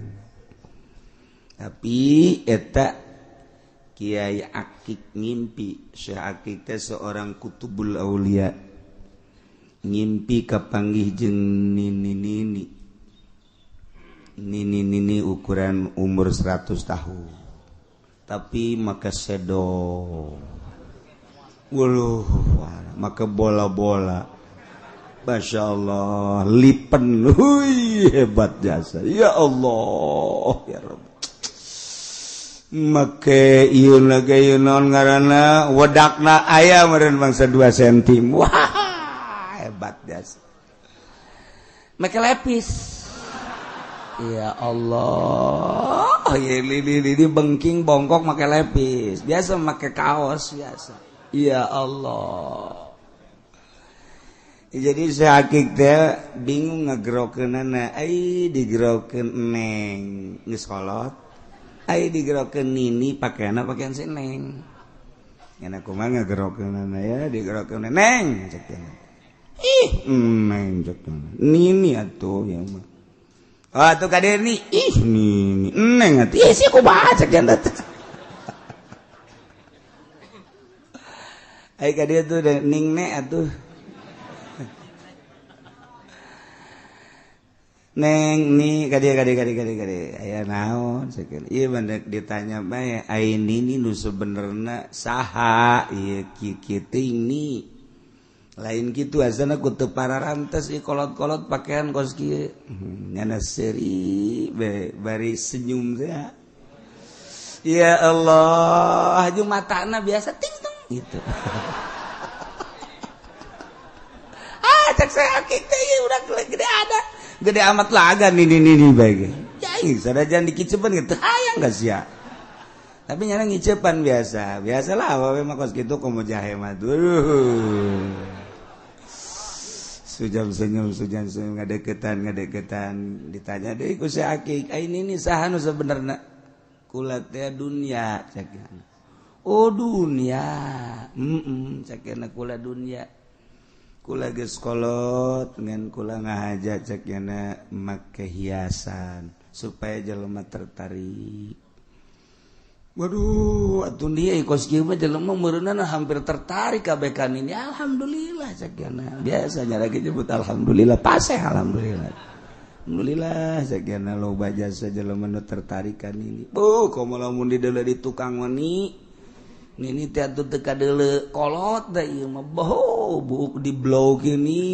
Tapi eta Kiai Akik ngimpi, Syekh Akik teh seorang kutubul aulia. Ngimpi kapanggih jeung nini-nini. Nini-nini ukuran umur 100 tahun. Tapi maka sedo. Waduh, maka bola-bola. Masya Allah, lipen, hui, hebat jasa. Ya Allah, ya Rabb. Make ieu lagi ieu naon ngaranna, wedakna aya meureun bangsa 2 cm. Wah, hebat jasa. Make lepis. Ya Allah, ya li bengking bongkok make lepis. Biasa make kaos biasa. Ya Allah. Jadi saya akik teh bingung ngegerokeunana, ai digerokeun neng geus kolot, ai digerokeun nini pakaianna pakaian si neng. Nya kumaha ngegerokeunana ya digerokeun neng cek teh. Ih, neng cek teh. Nini atuh ya mah. Oh atuh ka dieu ni, ih nini neng atuh. Ih si kumaha cek teh. Ai ka dieu tuh ning ne atuh. Neng ni kade kade kade kade kade aya naon sakieu ieu bandek ditanya bae ai nini nu sebenerna saha ieu kieu kieu teuing ni lain kitu asana ku teu pararantes ieu kolot-kolot pakaian kos kieu nyana seuri bari senyum teh ya Allah jeung matana biasa ting tong gitu. Ah cek saya akik teh ieu udah gede ada gede amat laga nih nih nih baik. Ya, sanajan dikicepan gitu, hayang gak sia. Tapi nyana ngicepan biasa, biasalah awewe mah kos kitu komo jahe mah. Duh. Sujam senyum ngadeukeutan ngadeukeutan ditanya deui ku si Akik, ai nini saha nu sebenarna? Kula teh dunya cek. Oh dunya. Heeh, cek kula dunya. Kula geus kolot ngan kula ngahaja cek nyana make hiasan supaya jelema tertarik. Waduh, atuh dia kos kieu mah jelema meureunana hampir tertarik kabeh kan ini. Alhamdulillah cek nyana. Biasanya lagi nyebut alhamdulillah, paseh alhamdulillah. Alhamdulillah cek nyana loba jasa jelema nu tertarik kan ini. Buh, komo lamun dideuleu di tukang meni. Nini teh atuh teu kadeuleu kolot da ieu mah boh buuk di blog ini.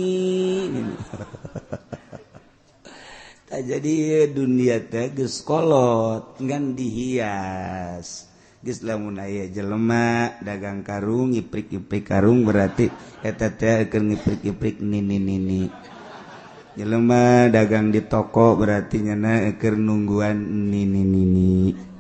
Tah jadi dunia teh geus kolot ngan dihias. Geus lamun aya jelema dagang karung ngiprik-iprik karung berarti eta teh keur ngiprik-iprik nini-nini. Jelema dagang di toko berarti nyana keur nungguan nini-nini.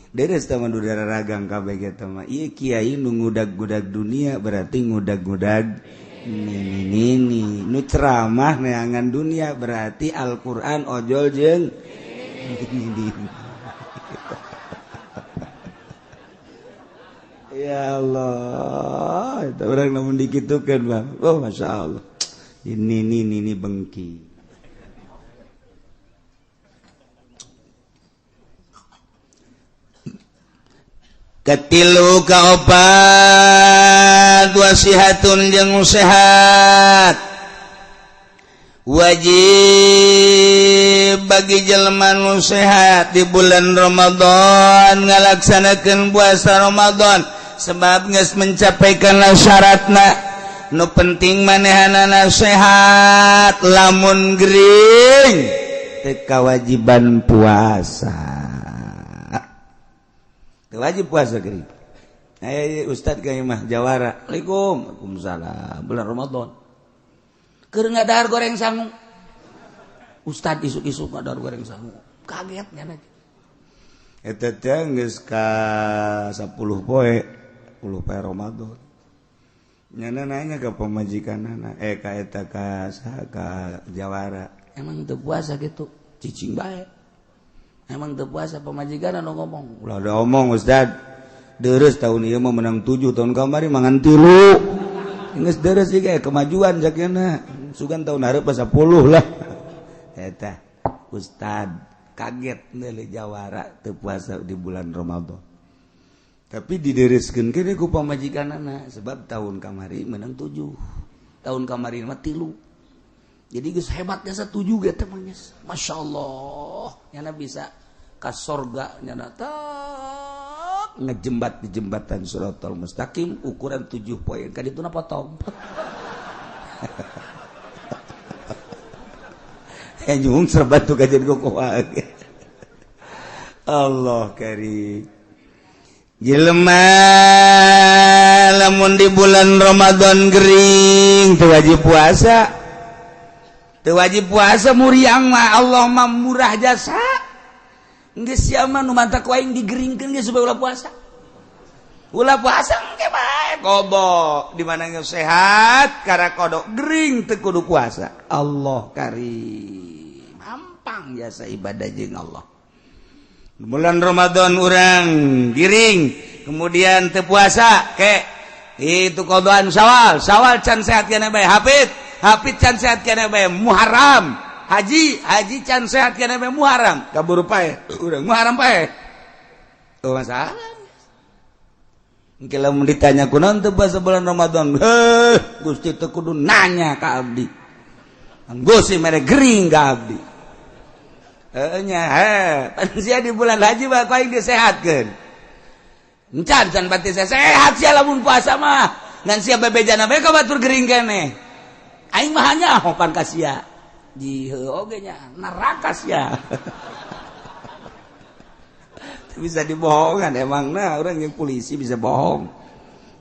Deres taman udara ragang kabeh eta mah. Ieu kiai nu ngudag-gudag dunia berarti ngudag-gudag nini-nini. Nu ceramah neangan dunia berarti Al-Qur'an ojol jeung nini. Ya Allah, eta urang lamun dikitukeun mah. Oh, masyaallah. Ini nini bengki. Katilu kaopat wasihatun jeung sehat wajib bagi jelema nu sehat di bulan Ramadan ngalaksanakeun puasa Ramadan sebab geus mencapaikan syaratna. Nu penting manehanana sehat, lamun gering teu kawajiban puasa. Wajib puasa gering. Ayo Ustad ka imah jawara. Assalamualaikum. Waalaikumsalam. Bulan Ramadan. Keur ngadahar goreng sangu. Ustad isuk-isuk ngadahar goreng sangu. Kaget nya. Eta teh geus ka 10 poe, 10 poe Ramadan. Nyana nanya ka pamajikanana, ka eta ka saha ka jawara. Emang teu puasa gitu? Cicing bae. Emang teu puasa pamajikan anu ngomong. Ulah ada omong Ustad. Deres tahun ieu mah menang 7 tahun kamari mangan 3. Geus deres ieu ge kemajuan jakena. Sugan tahun hareup 10 lah. Eta Ustad kaget neuleuh jawara teu puasa di bulan Ramadan. Tapi didereskeun keneh ku pamajikanana sebab tahun kamari menang 7. Tahun kamari mah 3. Jadi geus hebat jasa 7 ge teh mah geus. Masyaallah, nyana bisa ka sorga nyana tak ngejembat di jembatan Shiratal Mustaqim ukuran 7 poin. Ka dituna potong. Nyung serbat tuh kajian kokoa. Allah karim. Jelema lamun di bulan Ramadan gering teu wajib puasa. Teu wajib puasa muriang mah Allah mah murah jasa. Geus sia mah nu mantak ku aing digeringkeun ge supaya ulah puasa. Ulah puasa engke bae kobo di mana geus sehat kara kodok gering teu kudu puasa. Allah karim. Hampang jasa ibadah jeung Allah. Bulan Ramadan urang giring kemudian teu puasa ke itu kodoan Syawal, Syawal can sehat keneh bae hafid. Hafid can sehat keneh bae Muharram, haji, haji can sehat keneh bae Muharram, kaburu pae urang Muharram pae. Oh masalah. Engke lamun ditanya kunaon teu puasa bulan Ramadan, heuh Gusti teu kudu nanya ka abdi. Gusti mere gering ka abdi. Heuh nya heh, pan sia di bulan haji mah ku aing disehatkeun. Encan can pati sehat sia lamun puasa mah. Ngan sia bebejana bae ka batur gering keneh. Aing mah hanya hopan ka sia. Di heuh oge nya neraka sia. Bisa dibohongan emangna orang yang polisi bisa bohong.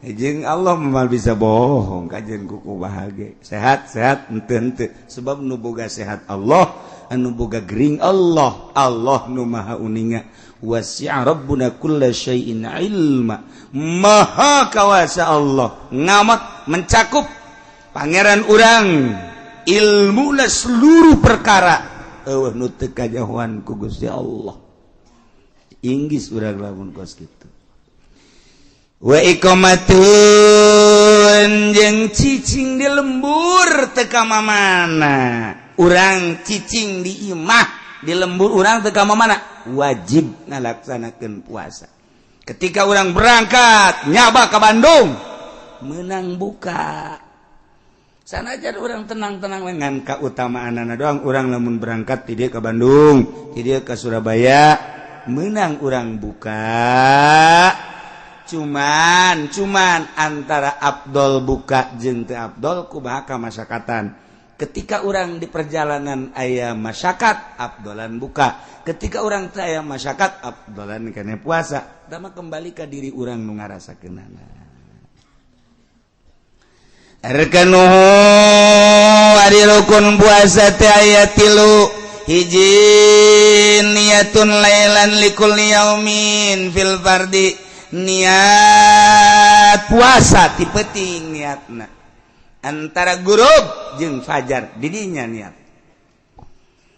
Jeung Allah mah bisa bohong kajian kuku bahagia. Sehat sehat henteu henteu sebab nu boga sehat Allah, anu boga gering Allah, Allah nu maha uninga. Wasi'a rabbuna kulla syai'in ilma. Maha kawasa Allah, ngamat mencakup pangeran urang ilmuna seluruh perkara. Eueuh nu teu kajahoan ku Gusti Allah. Inggris urang lamun kos kitu. Wa iqamatul Sanajan jeung cicing di lembur teu ka mana, urang cicing di imah di lembur urang teu ka mana, wajib ngalaksanakeun puasa. Ketika urang berangkat nyaba ke Bandung, menang buka. Sanajan urang tenang-tenang dengan keutamaan doang, urang lamun berangkat tidak ke Bandung, tidak ke Surabaya, menang urang buka. Cuman cuman antara Abdol buka jeung teu Abdol kumaha kamasyarakatan. Ketika urang di perjalanan aya masyarakat, Abdolan buka. Ketika urang teu aya masyarakat, Abdolan kana puasa. Dama kembali ke diri urang nu ngarasakeunana. Arkanuhu, ari rukun puasa teh aya tilu. Hiji, niyatun lailan likulli yaumin fil fardi, niat puasa ti peuting, niatna antara gurub jeung fajar didinya niat.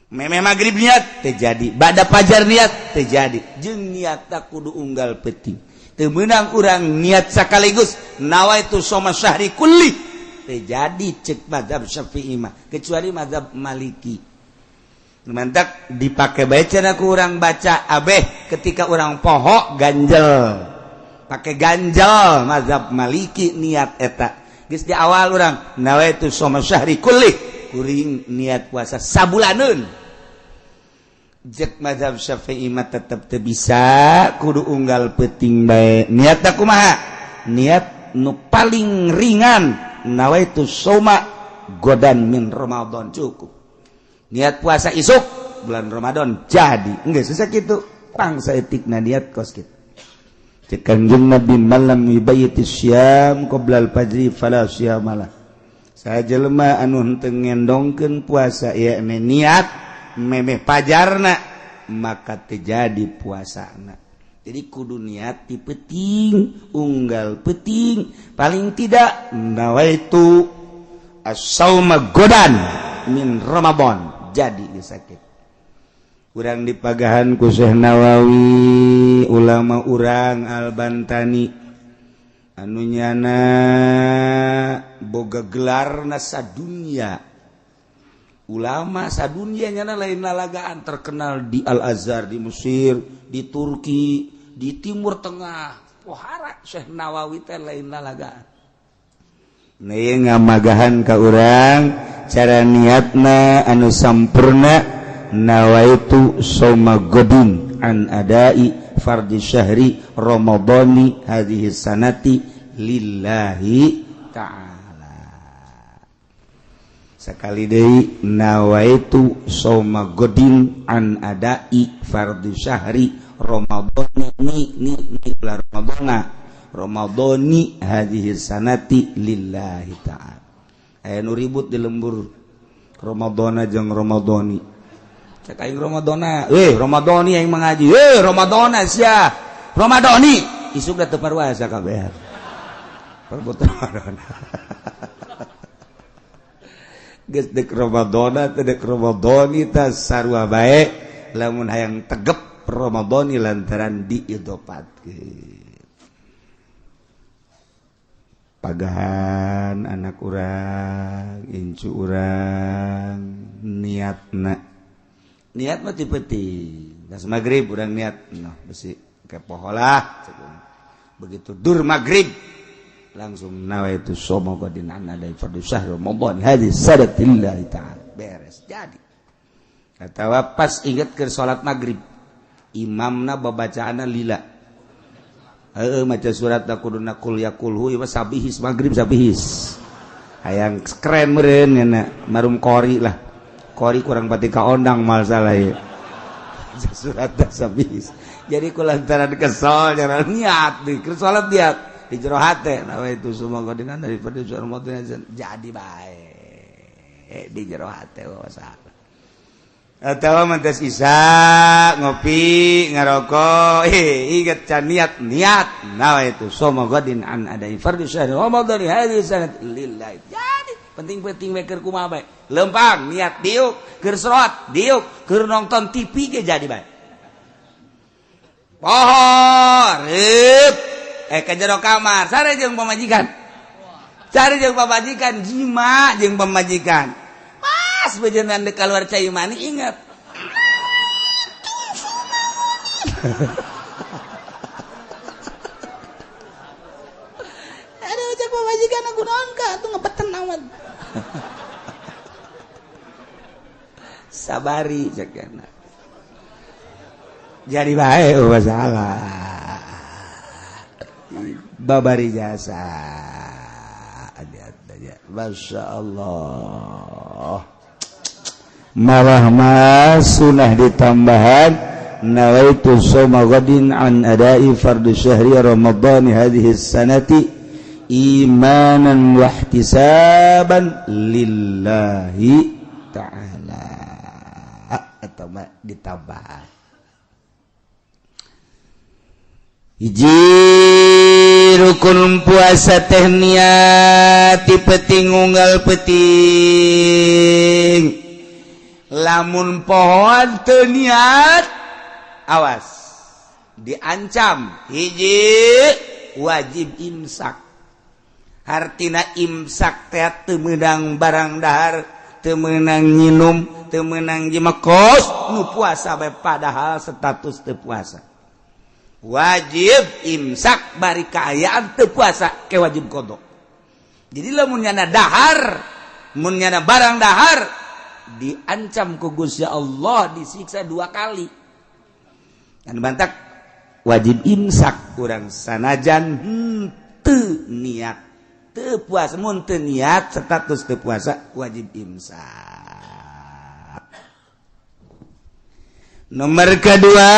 Meme maghrib niat terjadi, bada fajar niat terjadi. Jeung niat tak kudu unggal peuting. Teu meunang urang niat sekaligus nawaitu shoma syahri kulli, terjadi cek mazhab Syafi'i mah, kecuali mazhab Maliki. Mantak dipakai bae cenah ku urang baca abeh ketika urang poho ganjel, pakai ganjel mazhab Maliki niat eta. Geus di awal urang nawaitu shoma syahri kulli, kuring niat puasa sabulaneun. Jek mazhab Syafi'i mah tetep teu bisa, kudu unggal peuting bae. Niat kumaha? Niat nu paling ringan, nawaitu shoma godan min Ramadan, cukup niat puasa isuk bulan Ramadan jadi. Enggak susah gitu, pangsa etikna niat kos kitu. Cek Kanjeng Nabi, man lam yubayyiti syam qoblal fajri fala syamalah. Saha jelema anu henteu ngendongkeun puasa, yakni niat memeh pajarna, maka terjadi puasana. Jadi kudu niat di peting, unggal peting, paling tidak nawaitu as-sauma godan min Ramadan, jadi disakit. Urang dipagahan ku Syekh Nawawi, ulama urang Albantani anu nyana boga gelarna sadunya, ulama sadunya, nyana lain lalagaan, terkenal di Al Azhar di Mesir, di Turki, di Timur Tengah. Pohara Syekh Nawawi teh lain lalagaan. Nih ngamagahan ka urang cara niatna anu sampurna, nawaitu soma godin an adai fardi syahri ramadhani hadhihi sanati lillahi ta'ala. Sekali deui, nawaitu soma godin an adai fardi syahri ramadhani, ni ni ni ramadhana ramadhani hadhihi sanati lillahi ta'ala. Aya nu ribut di lembur, Ramadhana jeung Ramadhani. Cek aing Ramadhana, eh Ramadhani aing mengaji, eh Ramadhana sia. Ramadhani isuk da teu parwasa kabeh. Perebut Ramadhana. Geus dek Ramadhana teh dek Ramadhani tah sarua bae, lamun hayang tegep Ramadhani lantaran diidopatkeun. Pagahan anak urang, incu urang, niatna niat mah ti peuting. Das maghrib urang niat, noh besi kepoho lah. Begitu dur maghrib langsung nawaitu shoma godin an adai fardu syahr Ramadan hadis sadatillahi ta'ala, beres jadi. Atawa pas inget ke salat maghrib, imamna babacaanna lila, heeh, maca surat da kuduna kul yakulhu ieu sabihis maghrib sabihis, hayang keren meureun nya marum qori lah, qori kurang pati kaondang mal salah ya surat sabihis. Jadi kulantaran kesel jangan niat di salat niat di jero hate nawaitu shoma godinan daripada Ramadan, jadi bae di jero hate salah. Atau mentas isa ngopi ngarokok, eh ingat can niat, niat nawaitu shoma godin an adai fardu syahr Ramadan hadhihi sanat lillahi. Jadi penting-penting we keur kumaha bae, lempang niat diuk, keur serot diuk, keur nonton TV ge jadi bae. Poho reup eh ke jero kamar sare jeung pamajikan. Cari jeung pamajikan, jima jeung pamajikan. Pas bejenan dek keluar cai mani ingat. Aduh, cek pamajikan aku naon ka atuh ngebeten amat. Sabari cek kana. Jadi bae masalah. Babari jasa. Masya Allah. Malah mas sunah ditambahan nawaitu shauma ghadin an adai fardhu syahri Ramadan hadhihi sanati imanan wa ihtisaban lillahi ta'ala atau ditambah hiji rukun puasa teh niat ti peuting unggal peuting. Lamun pohoan teu niat awas diancam hiji wajib imsak. Hartina imsak teh teu meunang barang dahar, teu meunang nyinum, teu meunang jimekos nu puasa bae padahal status teu puasa. Wajib imsak bari kaayaan teu puasa ke wajib qada. Jadi lamun nyana dahar, mun nyana barang dahar diancam ku Gusti Allah disiksa 2 kali. Dan bantak wajib imsak urang sanajan henteu niat teu puasa, mun teu niat status teu puasa wajib imsak. Nomor kedua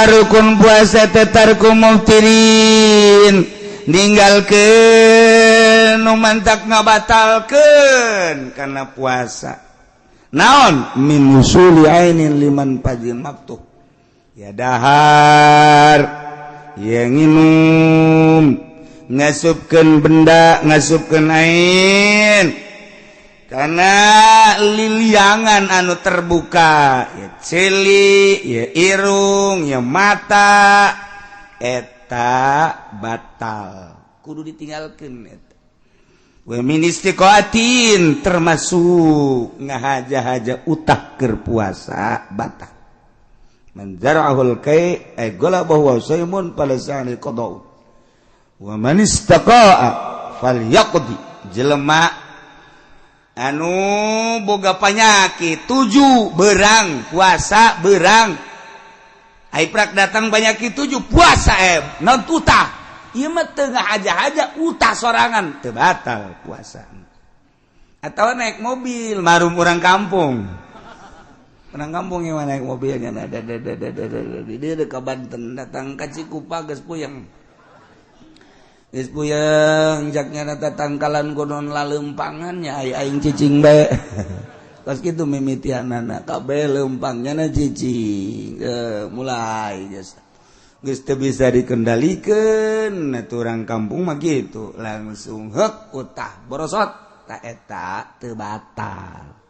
rukun puasa tetarku muftirin ninggalkeun nu mantak ngabatalkeun kana puasa. Naon min usuli ainin liman fajil maftuh. Ya dahar, ya nginum, ngasupkeun benda, ngasupkeun ain. Karena liliangan anu terbuka ya celi, ya irung, ya mata eta batal kudu ditinggalkeun eta. Wa min istiqaatin termasuk ngahaja-haja utah keur puasa batal. Man zara'ahul kai ay galabahu wa saymun falasani qada. Wa man istaqaa falyaqdi. Jelema anu boga panyakit 7 berang puasa berang ai prak datang panyakit 7 puasa non utah ieu mah teu ngahaja-haja utah sorangan teu batal puasa. Atau naik mobil marum urang kampung ieu mah naik mobilnya ada dia ka Banten datang ka Cikupa geus puyeng. Geus puyeng jaknya rata tangkalan konon lalempangannya ai aing cicing bae. Kos kitu mimitianana kabeh lempangnya na cicing. Mulai geus. Geus teu bisa dikendalikeun atuh urang kampung mah kitu langsung heuk utah borosot ta eta teu batal.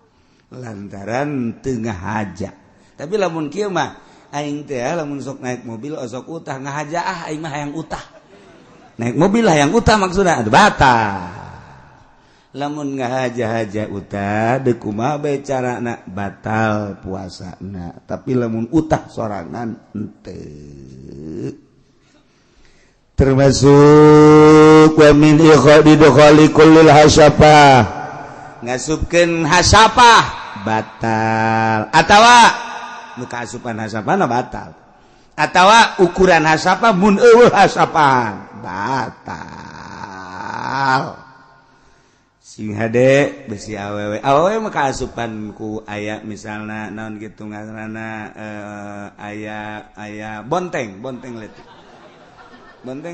Lantaran teu ngahaja. Tapi lamun kieu mah aing teh lamun sok naik mobil osok utah ngahaja ah aing mah hayang utah. Naik mobil lah yang utah maksudnya batal. Lamun ngahaja-haja utah deuk kumaha bae carana batal puasana. Tapi lamun utah sorangan henteu. Termasuk wa min ikhadi dukhali kullil hasyafah. Ngasupkeun hasyafah batal. Atawa nu kaasupan hasyafahna batal. Atawa ukuran hasyafah mun eueuh hasyafah batal. Sing hade besi awewe awewe mah kaasupan ku aya misalna naon kitu ngaranna aya aya bonteng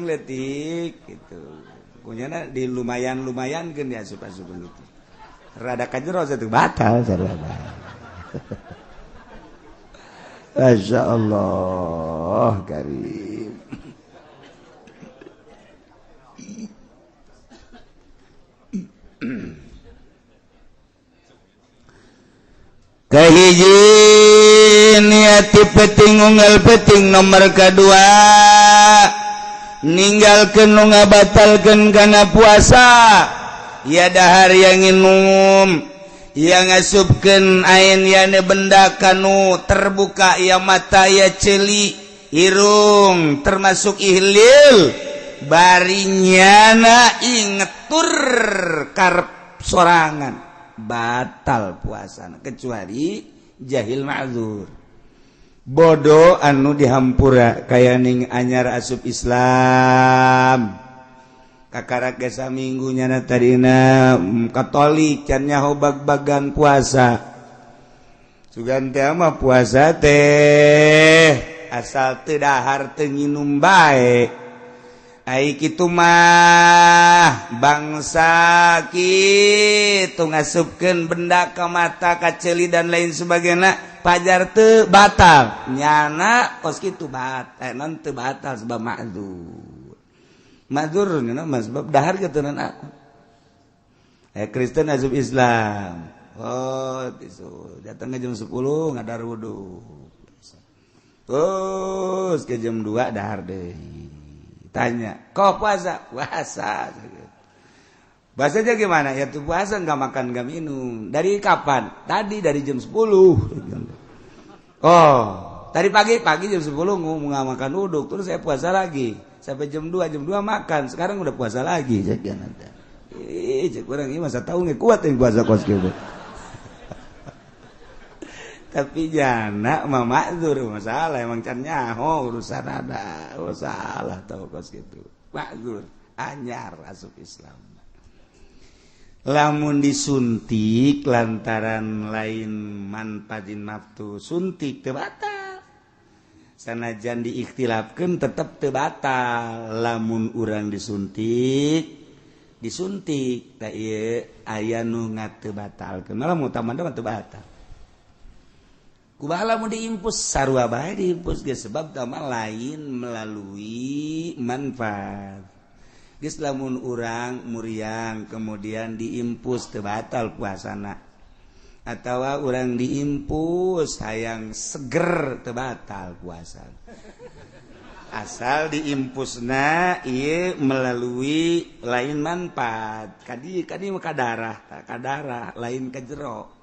leutik gitu kunyana di lumayan-lumayankeun diasup-asupkeun gitu rada ka jero satu batal sarana. Masya Allah karim. Kahiji niati peting unggal peting nomor kedua Ninggalkeun nu ngabatalkeun kana puasa ya dahar yang nginum yang ngasupkeun ain yane benda kanu terbuka ya mata ya ceuli irung termasuk ihlil bari nyana ingetur karep sorangan batal puasa kecuali jahil ma'dzur bodoh anu dihampura kaya ning anyar asup Islam kakarak gesa minggu nyana tadina Katolik can nyaho bag-bagan puasa sugan teh mah puasa teh asal teu dahar teu nginum bae ai kitu mah bangsa kitu ngasupkeun benda ka mata ka ceuli dan lain sebagainya pajar teu batal nyana kos kitu batal non teu batal sebab ma'dzur ma'dzur nyana mah sebab dahar keturunan aku Kristen asup Islam oh tisu datang ke jam 10 ngadar wudu terus ke jam 2 dahar deui tanya kok puasa puasa bahasanya gimana ya tuh puasa nggak makan nggak minum dari kapan tadi dari jam 10 oh tadi pagi pagi jam 10 nggak makan uduk terus saya puasa lagi sampai jam 2 jam 2 makan sekarang udah puasa lagi cek kurang ini masa tahu nggak kuat yang puasa kos gitu tapi jana mah makdzur masalah emang can nyaho urusan ada oh salah tahu kos gitu makdzur anyar asup Islam lamun disuntik lantaran lain manfatin naftu suntik teu batal sanajan diikhtilafkeun tetep teu batal lamun urang disuntik disuntik tah ieu aya nu ngateu batalkeun malah mutamana mah teu batal kumaha lamun diimpus sarua bae diimpus geus sebab tah mah lain melalui manfaat geus lamun urang muriang kemudian diimpus teu batal puasana atawa urang diimpus hayang seger teu batal puasa asal diimpusna ieu melalui lain manfaat kadi kadi mah ka darah ka darah lain ka jero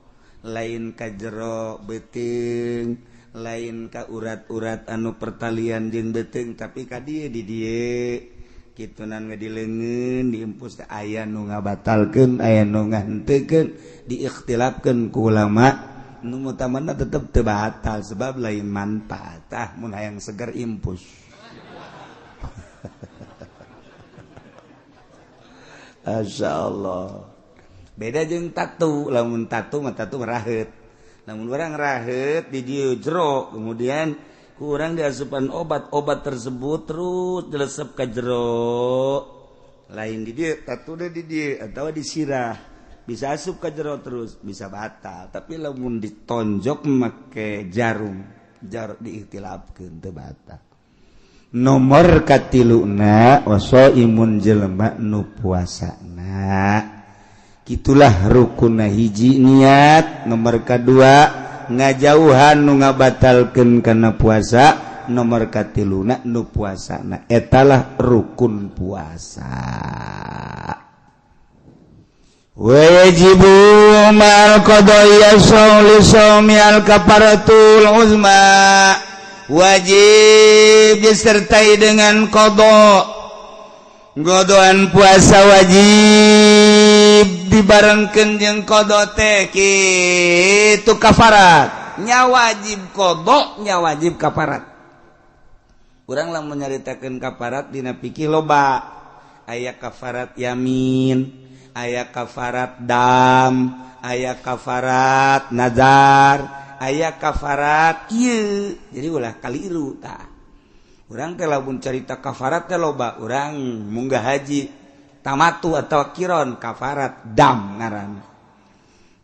lain ka jero beuteung lain ka urat-urat anu pertalian jeung beuteung tapi ka dieu di dieu kitunan di leungeun diimpus aya nu ngabatalkeun aya nu ngahenteukeun diikhtilafkeun ku ulama nu mutamana tetep teu batal sebab lain manfaat tah mun hayang seger impus Masyaallah beda jeung tatu lamun tatu mah tatu raheut lamun urang raheut di dieu jero kemudian kurang diasupan obat-obat tersebut terus dilesep ke jero lain di dieu tatu di dieu atau di sirah bisa asup ke jero terus bisa batal tapi lamun ditonjok make jarum jarum diikhtilafkeun teu batal nomor katiluna wasaimun jelema nu puasana kitulah rukunna hiji niat nomor kadua ngajauhan nu ngabatalkeun kana puasa nomor katiluna nu puasana etalah rukun puasa wajibu ma'al qada'i as-sawli sawmi al-kafaratul uzma wajib disertai dengan qada godoan puasa wajib dibarengkeun jeung qada teh kitu kafarat nya wajib qada nya wajib kafarat urang lamun nyaritakeun kafarat dina fikih loba aya kafarat yamin aya kafarat dam aya kafarat nazar aya kafarat ieu jadi ulah kaliru tah urang teh lamun carita kafarat teh loba urang munggah haji tamatu atau kiron kafarat dam ngaranna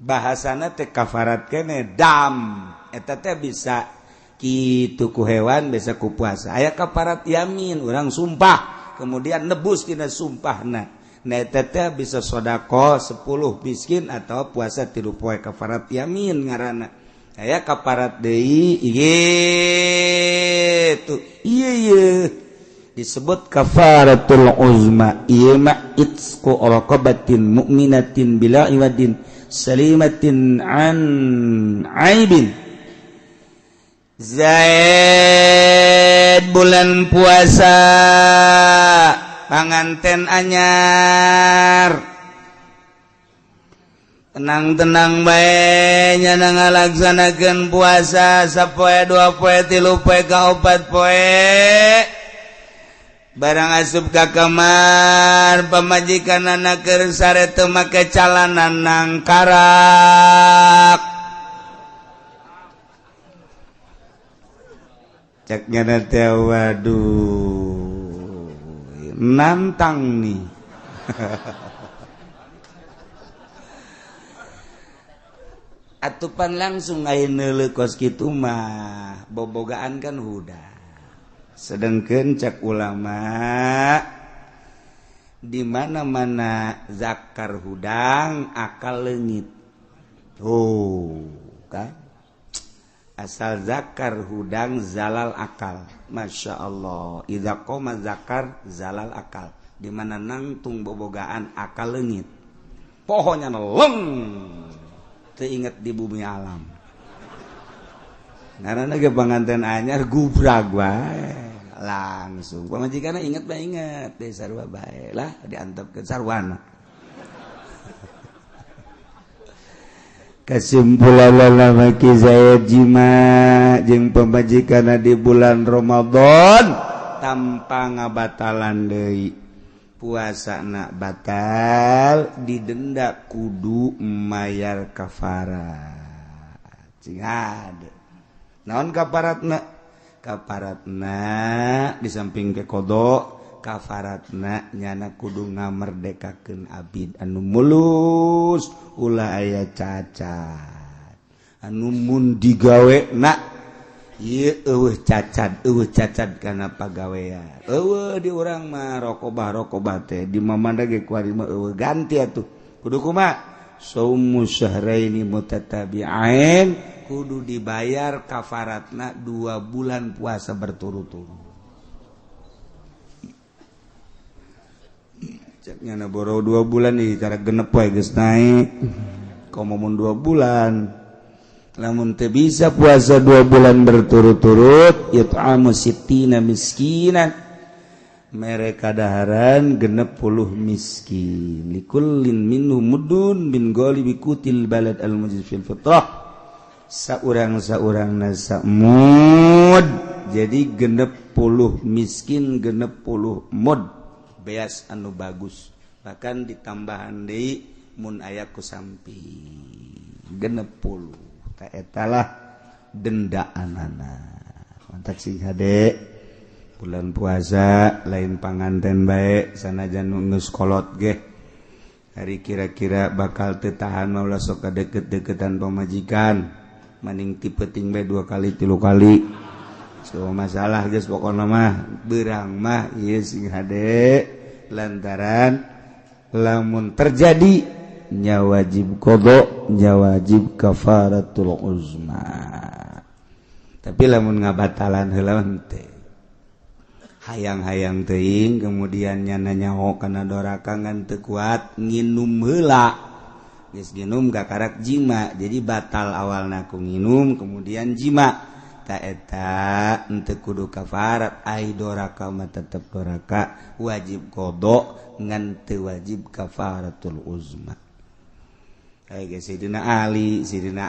bahasana teh kafarat kene dam eta teh bisa kitu ku hewan bisa ku puasa aya kafarat yamin urang sumpah kemudian nebus tina sumpahna nah eta teh bisa sedekah 10 miskin atau puasa 3 poe kafarat yamin ngaranna aya kafarat deui gitu ieu ieu Disebut kafaratul uzma ieu mah itqu raqabatin mu'minatin bila iwadin salimatin an aibin. Zaid bulan puasa panganten anyar tenang-tenang bae nyana ngalaksanakeun puasa sapoe dua poe tilu poe ka opat poe barang asup ka kamar pamajikan anak keur sare teu make calana nangkarak cek nyana teh waduh nantang nih. Atupan langsung aya neuleuh kos kitu mah bobogaan kan huda. Sedangkan cek ulama di mana-mana zakar hudang akal leungit. Oh, kan? Asal zakar hudang zalal akal. Masya Allah. Idza qoma zakar zalal akal. Di mana nangtung bobogaan akal leungit. Pohonnya leng. Teu inget di bumi alam. Ngaranna ge panganten anyar gubrag wae. Langsung pamajikanna inget bae inget deh sarua bae lah diantepkeun sarwana. Kesimpulan lalaki Zaid jima jeung pamajikanna di bulan Ramadan tanpa ngabatalan deui. Puasana batal didenda kudu mayar kafarat. Cing hade. Naon kafaratna? Kafaratna di samping ke qada kafaratna nyana kudu ngamerdekakeun abid anu mulus ulah aya cacat anu mun digawe na ieu eueuh cacat kana pagawean eueuh di urang mah rokobah teh di mamanda ge kuari mah eueuh ganti atuh kudu kumaha saumu syahraini mutatabi'ain kudu dibayar kafaratna 2 bulan puasa berturut-turut. Ceknya na boro 2 bulan nih cara genep wae geus naik. Komo mun 2 bulan. Lamun teu bisa puasa 2 bulan berturut-turut, it'amu sittina miskinan. Mereka daharan 60 miskin. Likullin minhum mudun min ghalibi qutil balad al mujiz fil fitrah. Saurang-saurang nasa mud. Jadi 60 miskin 60 mud. Beas anu bagus bahkan ditambahan deui mun aya ku samping 60 ta eta lah dendaanana. Mantap sing hade bulan puasa lain panganten bae sanajan geus kolot ge hari kira-kira bakal teu tahan mah ulah sok kadeket-deketan pamajikan maning ti peuting bae 2 kali 3 kali. So masalah geus pokona mah beurang mah ieu sing hade lantaran lamun terjadi nya wajib qada nya wajib kafaratul uzma. Tapi lamun ngabatalan heula teh hayang-hayang teuing kemudian nya nyaho kana doraka ngan teu kuat nginum heula geus nginum kakarak jima jadi batal awalna ku nginum kemudian jima eta henteu kudu kafarat ai doraka mah tetep doraka wajib qada ngan teu wajib kafaratul uzma. Kayak Sayyidina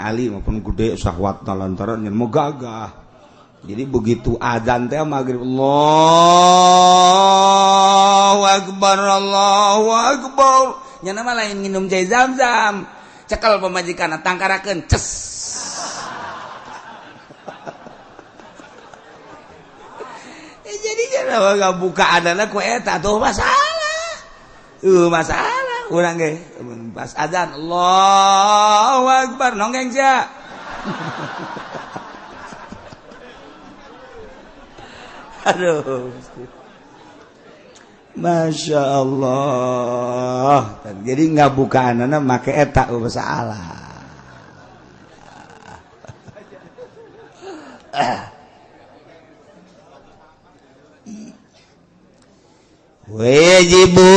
Ali maupun gede syahwatna lantaran nyen mau gagah. Jadi begitu azan teh maghrib Allahu akbar Allahu akbar nya mah lain nginum cai zam-zam cekel pamajikanna tangkarakeun ces. Jadi jangan nggak buka adana ku eta tuh masalah. Masalah urang ge pas azan Allahu akbar nonggeng sia. Aduh. Masya Allah. Jadi nggak buka adana make eta masalah. Wajibu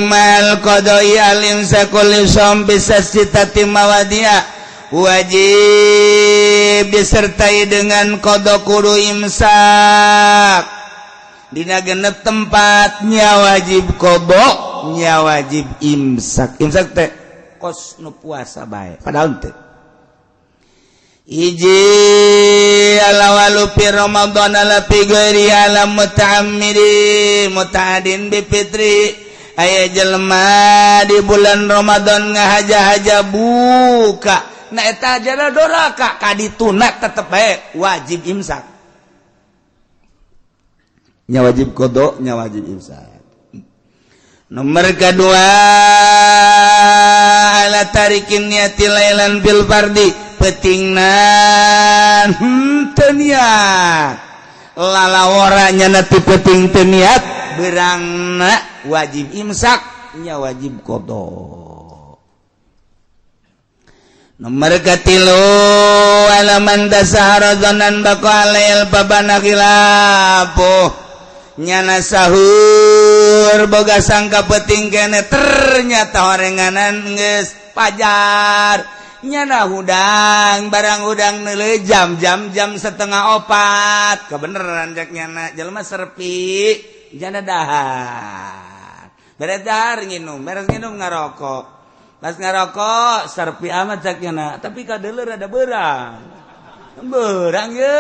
mal qada'i al-imsakul lisam bisa sitati mawadia, wajib disertai dengan qada kudu imsak dina genep tempatnya, wajib qada nya wajib imsak. Imsak teh kos nu puasa bae, padahal teh hiji alawalu fi Ramadan ala fi ghairi ala muta'ammidi muta'adin bi fitri. Aya jelema di bulan Ramadan ngahaja-haja buka, nah eta jana doraka kadituna tetep bae wajib imsak nya, wajib qada nya, wajib imsak. Nomor kedua, ala tarikin niati lailan bil fardi, petingna henteu niat lalawara nyana ti peting teu niat, berangna wajib imsak nya, wajib qada. Nomor katilu, alaman tasahara dzanan baqa alail babana khilafuh, nyana sahur boga sangka peting kene, ternyata orenganan geus pajar, nyana hudang barang hudang neuleuh jam jam jam 3.30, kebeneran cek nyana jelema serpi, nyana dahar, beres dahar nginum, beres nginum ngarokok, pas ngarokok serpi amat cek nyana, tapi kadeuleu rada beurang beurang ye,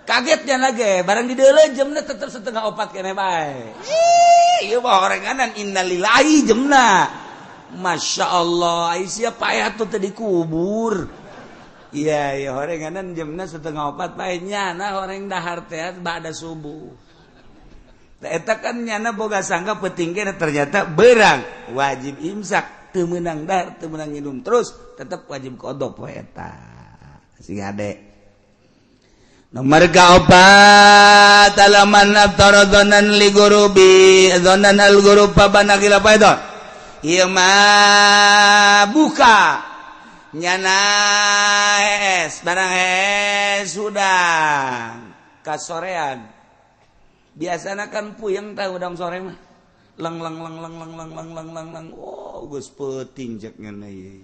kagetnya lagi barang di deuleu jamna tetep 3.30 kene bae. Ih, ieu mah orenganan innalillahi jamna. Masya Allah, ai sia payah tuh teu dikubur. Iya, iya orenganan jamna 3.30 bae, nyana horeng dahar teh ba'da subuh. Eta kan nyana boga sangka penting kene, ternyata berang, wajib imsak, teu meunang dahar, teu meunang minum terus tetep wajib qada poe eta. Sing hade. Nomor kaopat, alaman aftara dzanan li gurubi dzanan al gurub fabana khilaf aidon. Ieu mah buka nyana hees barang hees hudang kasorean. Biasana kan puyeng tah hudang sore mah. Leng leng leng leng leng leng leng leng leng leng. Oh, geus peuting cek ngene ieu.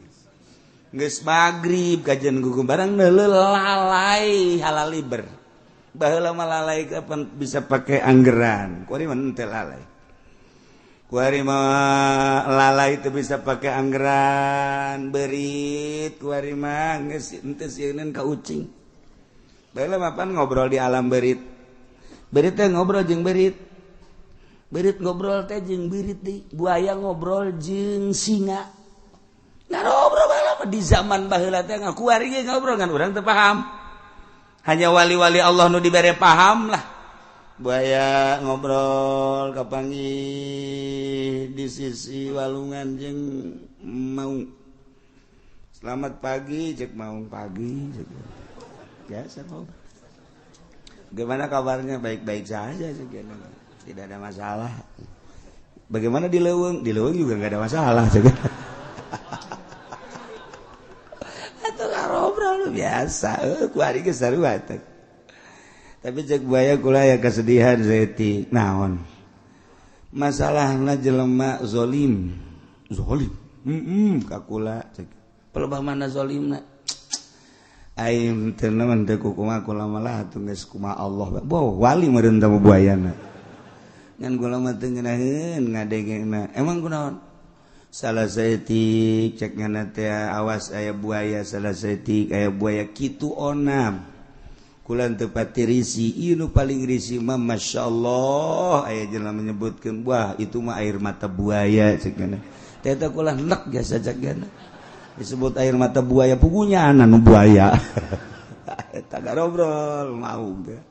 Geus magrib kajian gugu barang neuleuh lalai halaliber. Baheula mah lalai kapan bisa pakai anggeran. Kuari mah henteu lalai. Kuari mah lalai teu bisa pakai anggeran, berit kuari mah geus henteu sieun ka ucing. Baheula mah pan ngobrol di alam berit. Berit teh ngobrol jeung berit. Berit ngobrol teh jeung berit deui. Buaya ngobrol jeung singa. Ngobrol di zaman baheula teh ngakuari ge ngobrol kan urang teu paham. Hanya wali-wali Allah nu dibere paham lah. Buaya ngobrol kapanggih di sisi walungan jeung maung. Selamat pagi cek maung, pagi cek. Biasa ngobrol. Gimana kabarnya? Baik-baik saja cek. Tidak ada masalah. Bagaimana di leuweung? Di leuweung juga nggak ada masalah cek. Ngobrol biasa, ku hari geus sarua teh. Tapi cek buaya, kula ya kesedihan saeutik. Naon? Masalahna jelema zolim. Zolim. Heeh, ka kula cek. Pelebah mana zolimna? Aing teu naon teu kumaha kula malah atuh geus kumaha Allah. Boh, wali meureun teh buayana. Ngan kula mah teu ngeunaheun ngadengena. Emang kunaon? Salah saeutik cek ngana teh awas aya buaya, salah saeutik aya buaya kitu onam. Kula teu pati risi, ieu nu paling risi mah masyaallah aya jelema menyebutkeun wah itu mah air mata buaya cek ngana. Teh eta kula nek biasa cek ngana. Disebut air mata buaya pugunya nu buaya. Eta ngobrol mau teh.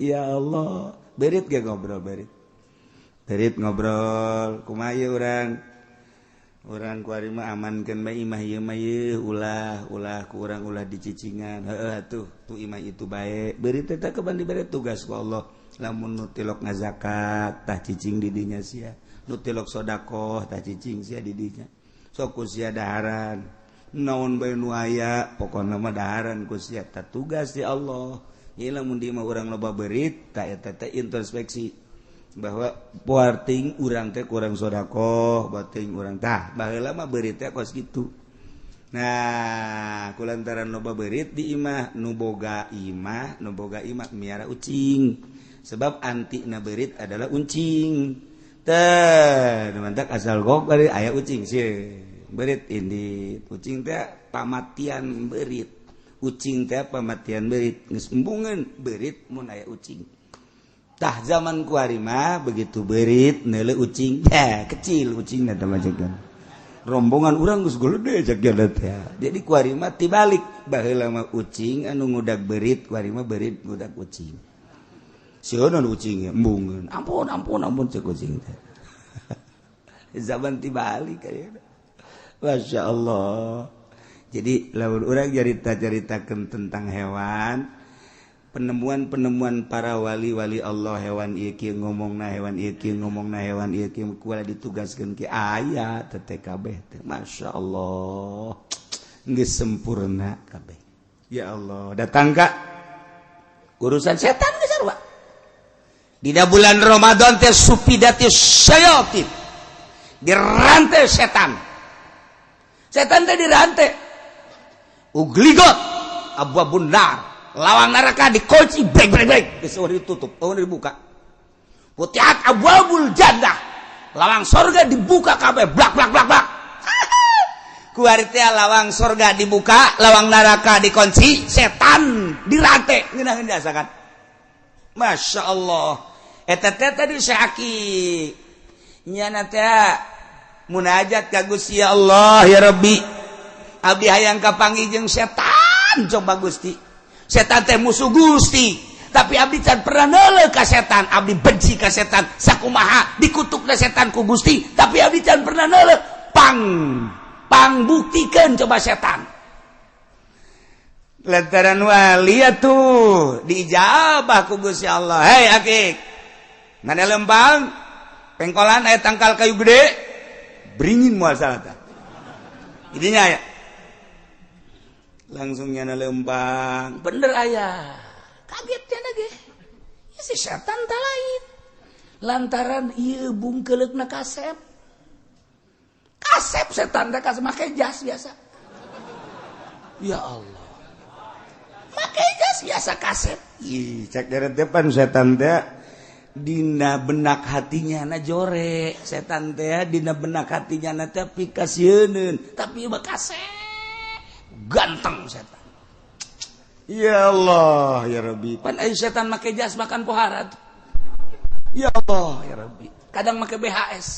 Ya Allah, berit ge ngobrol berit. Berit ngobrol kumaha ieu urang? Urang kuari mah amankeun bae imah ieu mah ieu, ulah ulah ku urang ulah dicicingan. Heueuh atuh tu imah itu bae. Beurit teh kapan dibere tugas ku Allah. Lamun nu tilok ngazakat tah cicing di dinya sia. Nu tilok sedekah tah cicing sia di dinya. Sok ku sia daharan. Naon bae nu aya pokona mah daharan ku sia tah tugas di Allah. Ieu lamun di imah urang loba beurit tah eta teh introspeksi. Bahwa poarting urang teh kurang sedekah, bating urang tah baheula mah beurit teh kos kitu. Nah, kulantaran loba beurit di imah, nu boga imah, nu boga imah miara ucing. Sebab anti na beurit adalah uncing. Teh, mantak asal gok bari aya ucing sih. Beurit ini ucing teh pamatian beurit. Ucing teh pamatian beurit, geus embungeun beurit mun aya ucing. Tah zaman kuari mah begitu beurit neuleu ucing teh kecil ucingna teh majegan. Rombongan urang geus gede cek teh. Jadi kuari mah tibalik baheula mah ucing anu ngudag beurit, kuari mah beurit ngudag ucing. Sieun ucing embungeun. Ampun ampun ampun cek ucing teh. Zaman tibalik ayeuna. Masya Allah. Jadi lamun urang carita-caritakeun tentang hewan, penemuan-penemuan para wali-wali Allah, hewan ieu kieu ngomongna, hewan ieu kieu ngomongna, hewan ieu kieu kuala ditugaskeun ki aya teh kabeh teh. Masya Allah. Geus sempurna kabeh. Ya Allah, datang ka urusan setan geus sarua. Dina bulan Ramadan teh supidatis syayatin. Dirantai setan. Setan teh dirantai. Ugligot abwabun nar. Lawang neraka dikunci brek brek brek. Geus eueuh ditutup, eueuh dibuka. Putihat abwabul jannah. Lawang sorga dibuka kabeh blak blak blak blak. Kuari teh lawang sorga dibuka, lawang neraka dikunci, setan dirantai. Ngeunaheun diasakan. Masya Allah. Eta teh tadi Syekh nyana teh munajat ka Gusti ya Allah ya Rabbi. Abdi hayang kapanggih jeung setan coba Gusti. Setan teh musuh Gusti, tapi abdi can pernah neuleuh ka setan, abdi benci ka setan, sakumaha dikutukna setan ku Gusti, tapi abdi can pernah neuleuh. Pang pang buktikeun coba setan. Lantaran wali atuh diijabah ku Gusti Allah. Hei akik, mana lempang pengkolan aya tangkal kayu gede, beringin moal salah tah. Idinya aya. Langsung nyana lempang, bener ayah. Kaget nyana ge. Ya si setan tak lain. Lantaran ieu bungkeuleukna kasep. Kasep setan teh kasep make jas biasa. Ya Allah. Make jas biasa kasep. Ih, cek dari depan setan teh dina benak hatinya na jore. Setan teh dina benak hatinya na teh pikasieuneun, tapi mah kasep. Ganteng setan. Ya Allah ya Rabbi. Pan ai setan make jas makan pohara. Ya Allah ya Rabbi. Kadang make BHS.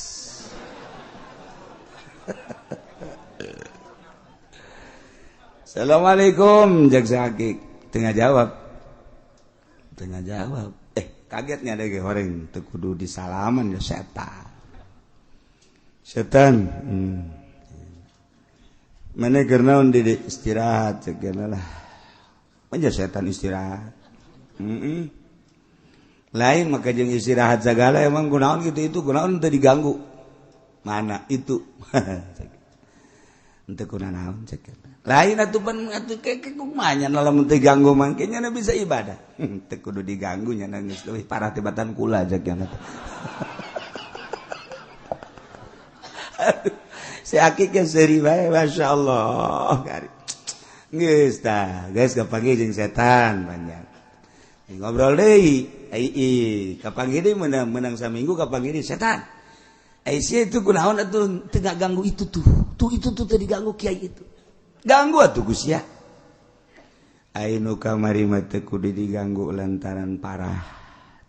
Assalamualaikum jaksa akik. Tengah jawab. Tengah jawab. Kagetnya ada ge horeng teu kudu disalaman ya setan. Setan. Mana keur naon di istirahat cek lah. Manja setan istirahat. Lain maka jeung istirahat segala emang kunaon gitu itu kunaon teu diganggu. Mana itu? Henteu kunaon cek. Lain atuh pan atuh ke kumaha nya lamun teu diganggu mangke nya bisa ibadah. Teu kudu diganggu nya geus leuwih parah tibatan kula cek nya. Si akik yang seri bae Masya Allah. Geus tah, geus kapanggih jeung setan banyak. Ngobrol deui, ai kapanggih deui menang saminggu kapanggih deui setan. Ai sia itu kunaon atuh teu ganggu itu tuh. Tuh itu tuh teu diganggu kiai itu. Ganggu atuh Gusti ya. Ai nu kamari mah teu kudu diganggu lantaran parah.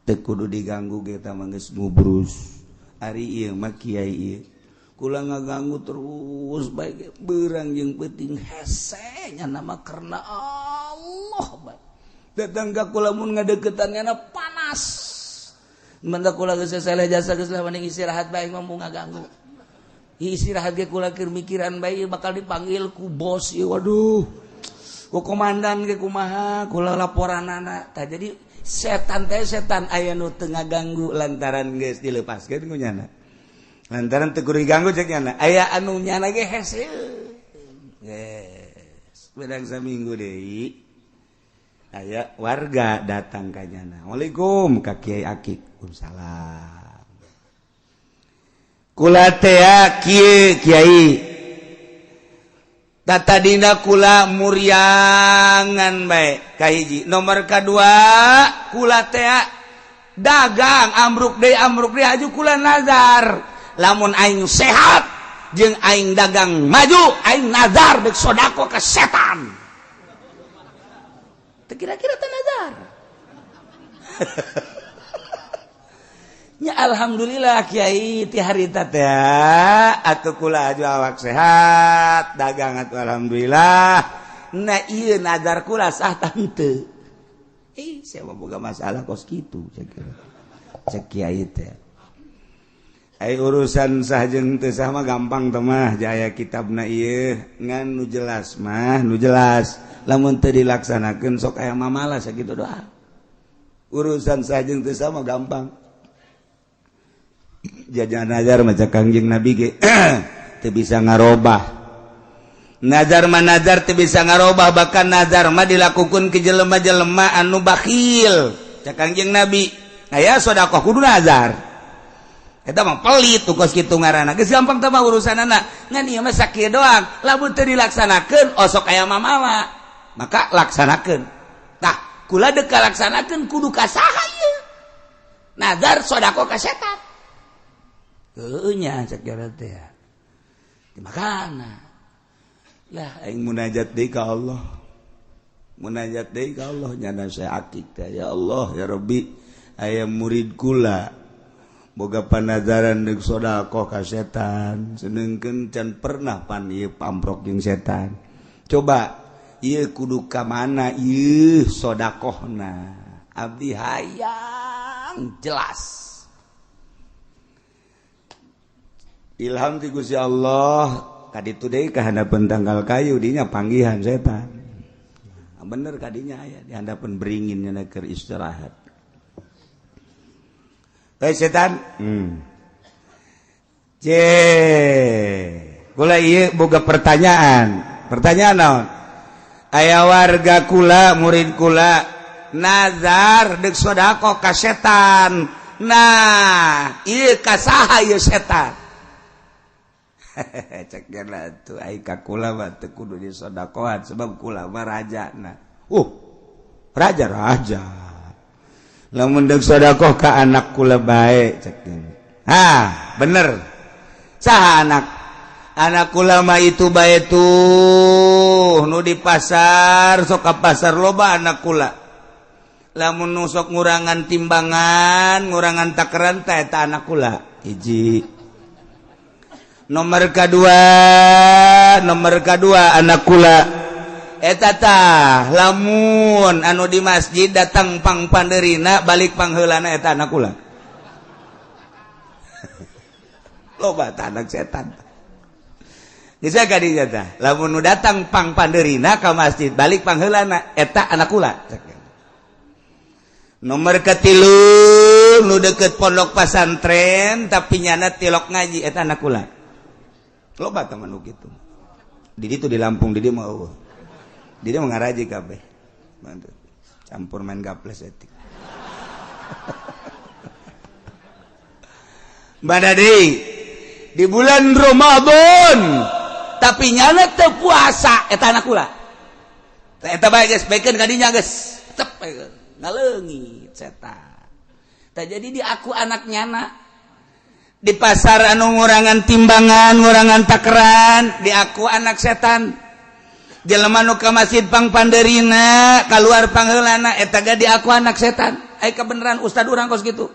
Teu kudu diganggu ge tah mah geus ngubrus. Ari ieu mah kiai ieu kula ngaganggu terus baik berang jeung penting hese nya nama karena Allah baik. Datang ka kula mun ngadeukeutan nya panas. Menta kula geus seleh jasa geus lah mending istirahat bae mah ngaganggu. Istirahat ge kula keur mikiran bae bakal dipanggil ku bos ieu waduh. Ku komandan ge kumaha kula laporanana. Tah jadi setan teh setan aya nu teu ngaganggu lantaran geus dilepaskeun ku nyana. Lantaran teu kudu diganggu cek nyana. Aya anu nyana ge hese. Geus, bedang saminggu deui. Aya warga datang ka nyana. Waalaikum ka Kiai Akik. Waalaikumsalam. Kula teh kieu Kiai. Tatadina kula muriangan bae kahiji. Nomor kadua kula teh dagang ambruk deui aju kula nazar. Lamun aing sehat jeung aing dagang maju, aing nazar deuk sodako ka setan. Kira-kira teh nazar. Ya alhamdulillah Kiai ti harita teh atuh kula aju awak sehat, dagang atuh alhamdulillah. Nah ieu nazar kula sah tante. Ih, sia mah boga masalah kos kitu cek kira. Cek Kiai teh. Ai urusan sah jeung teu sah mah gampang teh mah jaya kitabna ieu ngan nu jelas mah nu jelas. Lamun teu dilaksanakeun sok aya mamala sakitu doa. Urusan sah jeung teu sah mah gampang. Jajan nazar maca Kangjeng Nabi ge teu bisa ngarobah. Nazar mah nazar teu bisa ngarobah, bahkan nazar mah dilakukeun ke jelema-jelema anu bakhil. Cak Kangjeng Nabi, aya sedekah kudu nazar. Eta mah pelit tuh kos kitu ngaranna. Geus gampang teh mah urusanana. Ngan ieu mah sakieu doang. Lamun teu dilaksanakeun osok aya mamala. Maka laksanakeun. Tah, kula deuk kalaksanakeun kudu ka saha ieu? Nazar sedekah ka setan. Heueuh nya cek teh. Dimakana. Lah aing munajat deui ka Allah. Munajat deui ka Allah nyana saya akik teh. Ya Allah ya Rabbi, aya murid kula boga panazaran deuk sedekah ka setan, sedengkeun can pernah pan ieu pamprok jeung setan. Coba ieu kudu ka mana ieu sedekahna? Abdi hayang jelas. Ilham ti Gusti Allah kaditu deui ka handapeun tangkal kayu dinya panggihan setan. Bener kadinya aya di handapeun beringin nya keur istirahat. Hei setan. C. Kula ieu boga pertanyaan. Pertanyaan naon? Aya warga kula, murid kula nazar deuk sedekah ka setan. Nah, ieu ka saha ieu setan? Cek geuna atuh ai ka kula mah teu kudu disodakohan sebab kula mah rajana. Raja raja. Lamun deuk sedekah ka anak kula bae cek geuna. Hah, bener. Saha anak? Anak kula mah itu bae tuh nu di pasar, sok ka pasar loba anak kula. Lamun nu sok ngurangan timbangan, ngurangan takaran teh eta anak kula. Hiji. Nomor kedua anak kula eta tah lamun anu di masjid datang pang panderina balik pangheulana eta anak kula. Loba tah anak setan. Geus ka dinya tah lamun nu datang pang panderina ka masjid balik pangheulana eta anak kula. Nomor ketilu nu deket pondok pasantren tapi nyana tilok ngaji eta anak kula. Loba teman nu kitu. Di ditu di Lampung di dieu mah eueuh. Di dieu mah ngaraji kabeh. Campur main gaples etik. Bada deui di bulan Ramadan tapi nyana teu puasa eta anak kula. Eta bae geus bekeun ka dinya geus. Tep ngaleungit setan. Tah jadi di aku anak nyana di pasar anu ngurangan timbangan, ngurangan takaran, di aku anak setan. Jelema nu ka masjid pang panderina, kaluar pangheulana eta ge di aku anak setan. Ai kabeneran ustad urang kos kitu.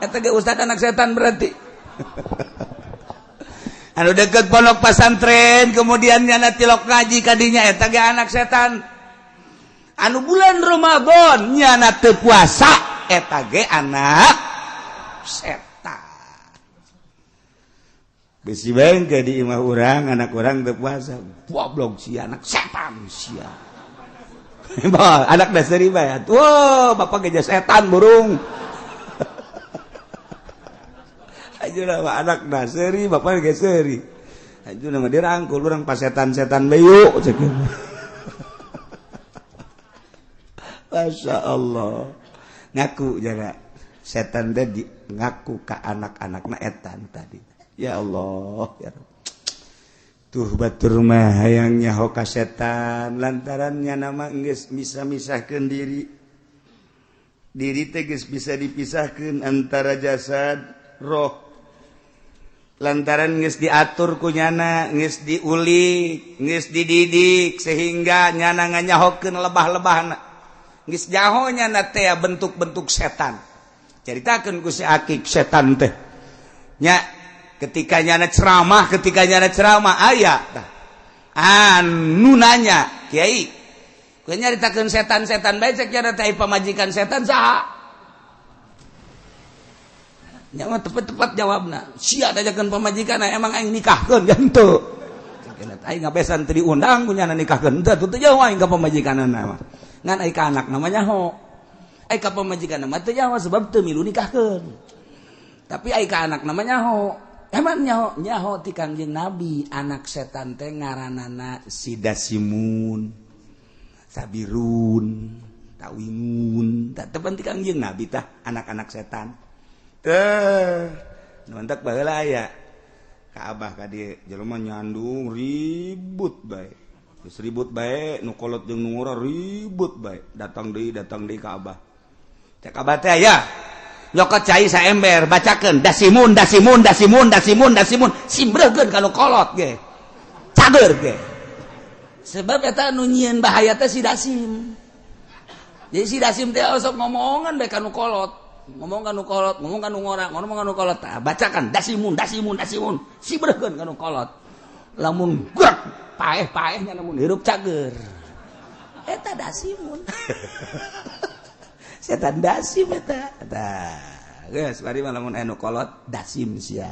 Eta ge ustad anak setan berarti. Anu deket pondok pasantren kemudian nyana tilok ngaji kadinya eta ge anak setan. Anu bulan Ramadan nyana teu puasa eta ge anak setan. Besi bengke di imah urang, anak urang teu puasa. Goblok si anak setan sia. Anak dasar bae. Wah, bapak geja setan burung. Aja mah anak dasari, bapak ge seuri. Aja mah dirangkul urang pasetan-setan bae yuk cek. Masya Allah ngaku jaga setan teh ngaku ka anak-anakna etan tadi. Ya Allah ya Rabb. Tuh batur mah hayang nyaho ka setan lantaran nyana mah geus bisa misahkeun diri. Diri teh geus bisa dipisahkeun antara jasad roh. Lantaran geus diatur ku nyana, geus diulik, geus dididik sehingga nyana nganyahokeun lebah-lebahna. Geus jaho nyana teh bentuk-bentuk setan. Caritakeun ku si Akik setan teh. Nya ketika nyana ceramah, aya tah. Anu nanya, "Kiai, kowe nyaritakeun setan-setan bae cek nyana teh pamajikan setan saha?" Nya mah tepat-tepat jawabna. Sia dajakeun pamajikan emang aing nikahkeun ya henteu. Aing ngabesan teu diundang ku nyana nikahkeun henteu teu jauh aing ka pamajikanna mah. Ngan aing ka anak namanya ho. Aing ka pamajikanna mah teu jauh sebab teu milu nikahkeun. Tapi aing ka anak namanya ho. Emang nyaho nyaho ti Kangjeng Nabi anak setan teh ngaranana Sidasimun, Sabirun, Tawingun. Tah tepan ti Kangjeng Nabi tah anak-anak setan. Teh, mantak baheula aya ka abah ka dieu jelema nyandung ribut bae. Geus ribut bae nu kolot jeung nu ngora ribut bae. Datang deui ka abah. Cek abah teh aya nyokot cai saember bacakeun dasimun dasimun dasimun dasimun dasimun simbreukeun ka nu kolot ge. Cager ge. Sebab eta nu nyieun bahaya teh si dasim. Jadi si dasim teh osok ngomongan bae ka nu kolot. Ngomong ka nu kolot, ngomong ka nu ngora, ngomong ka nu kolot. Tah bacakan dasimun dasimun dasimun sibreukeun ka nu kolot. Lamun gerak paeh-paehnya lamun hirup cager. Eta dasimun. Setan dasim eta. Tah, geus bari mah lamun anu kolot dasim sia.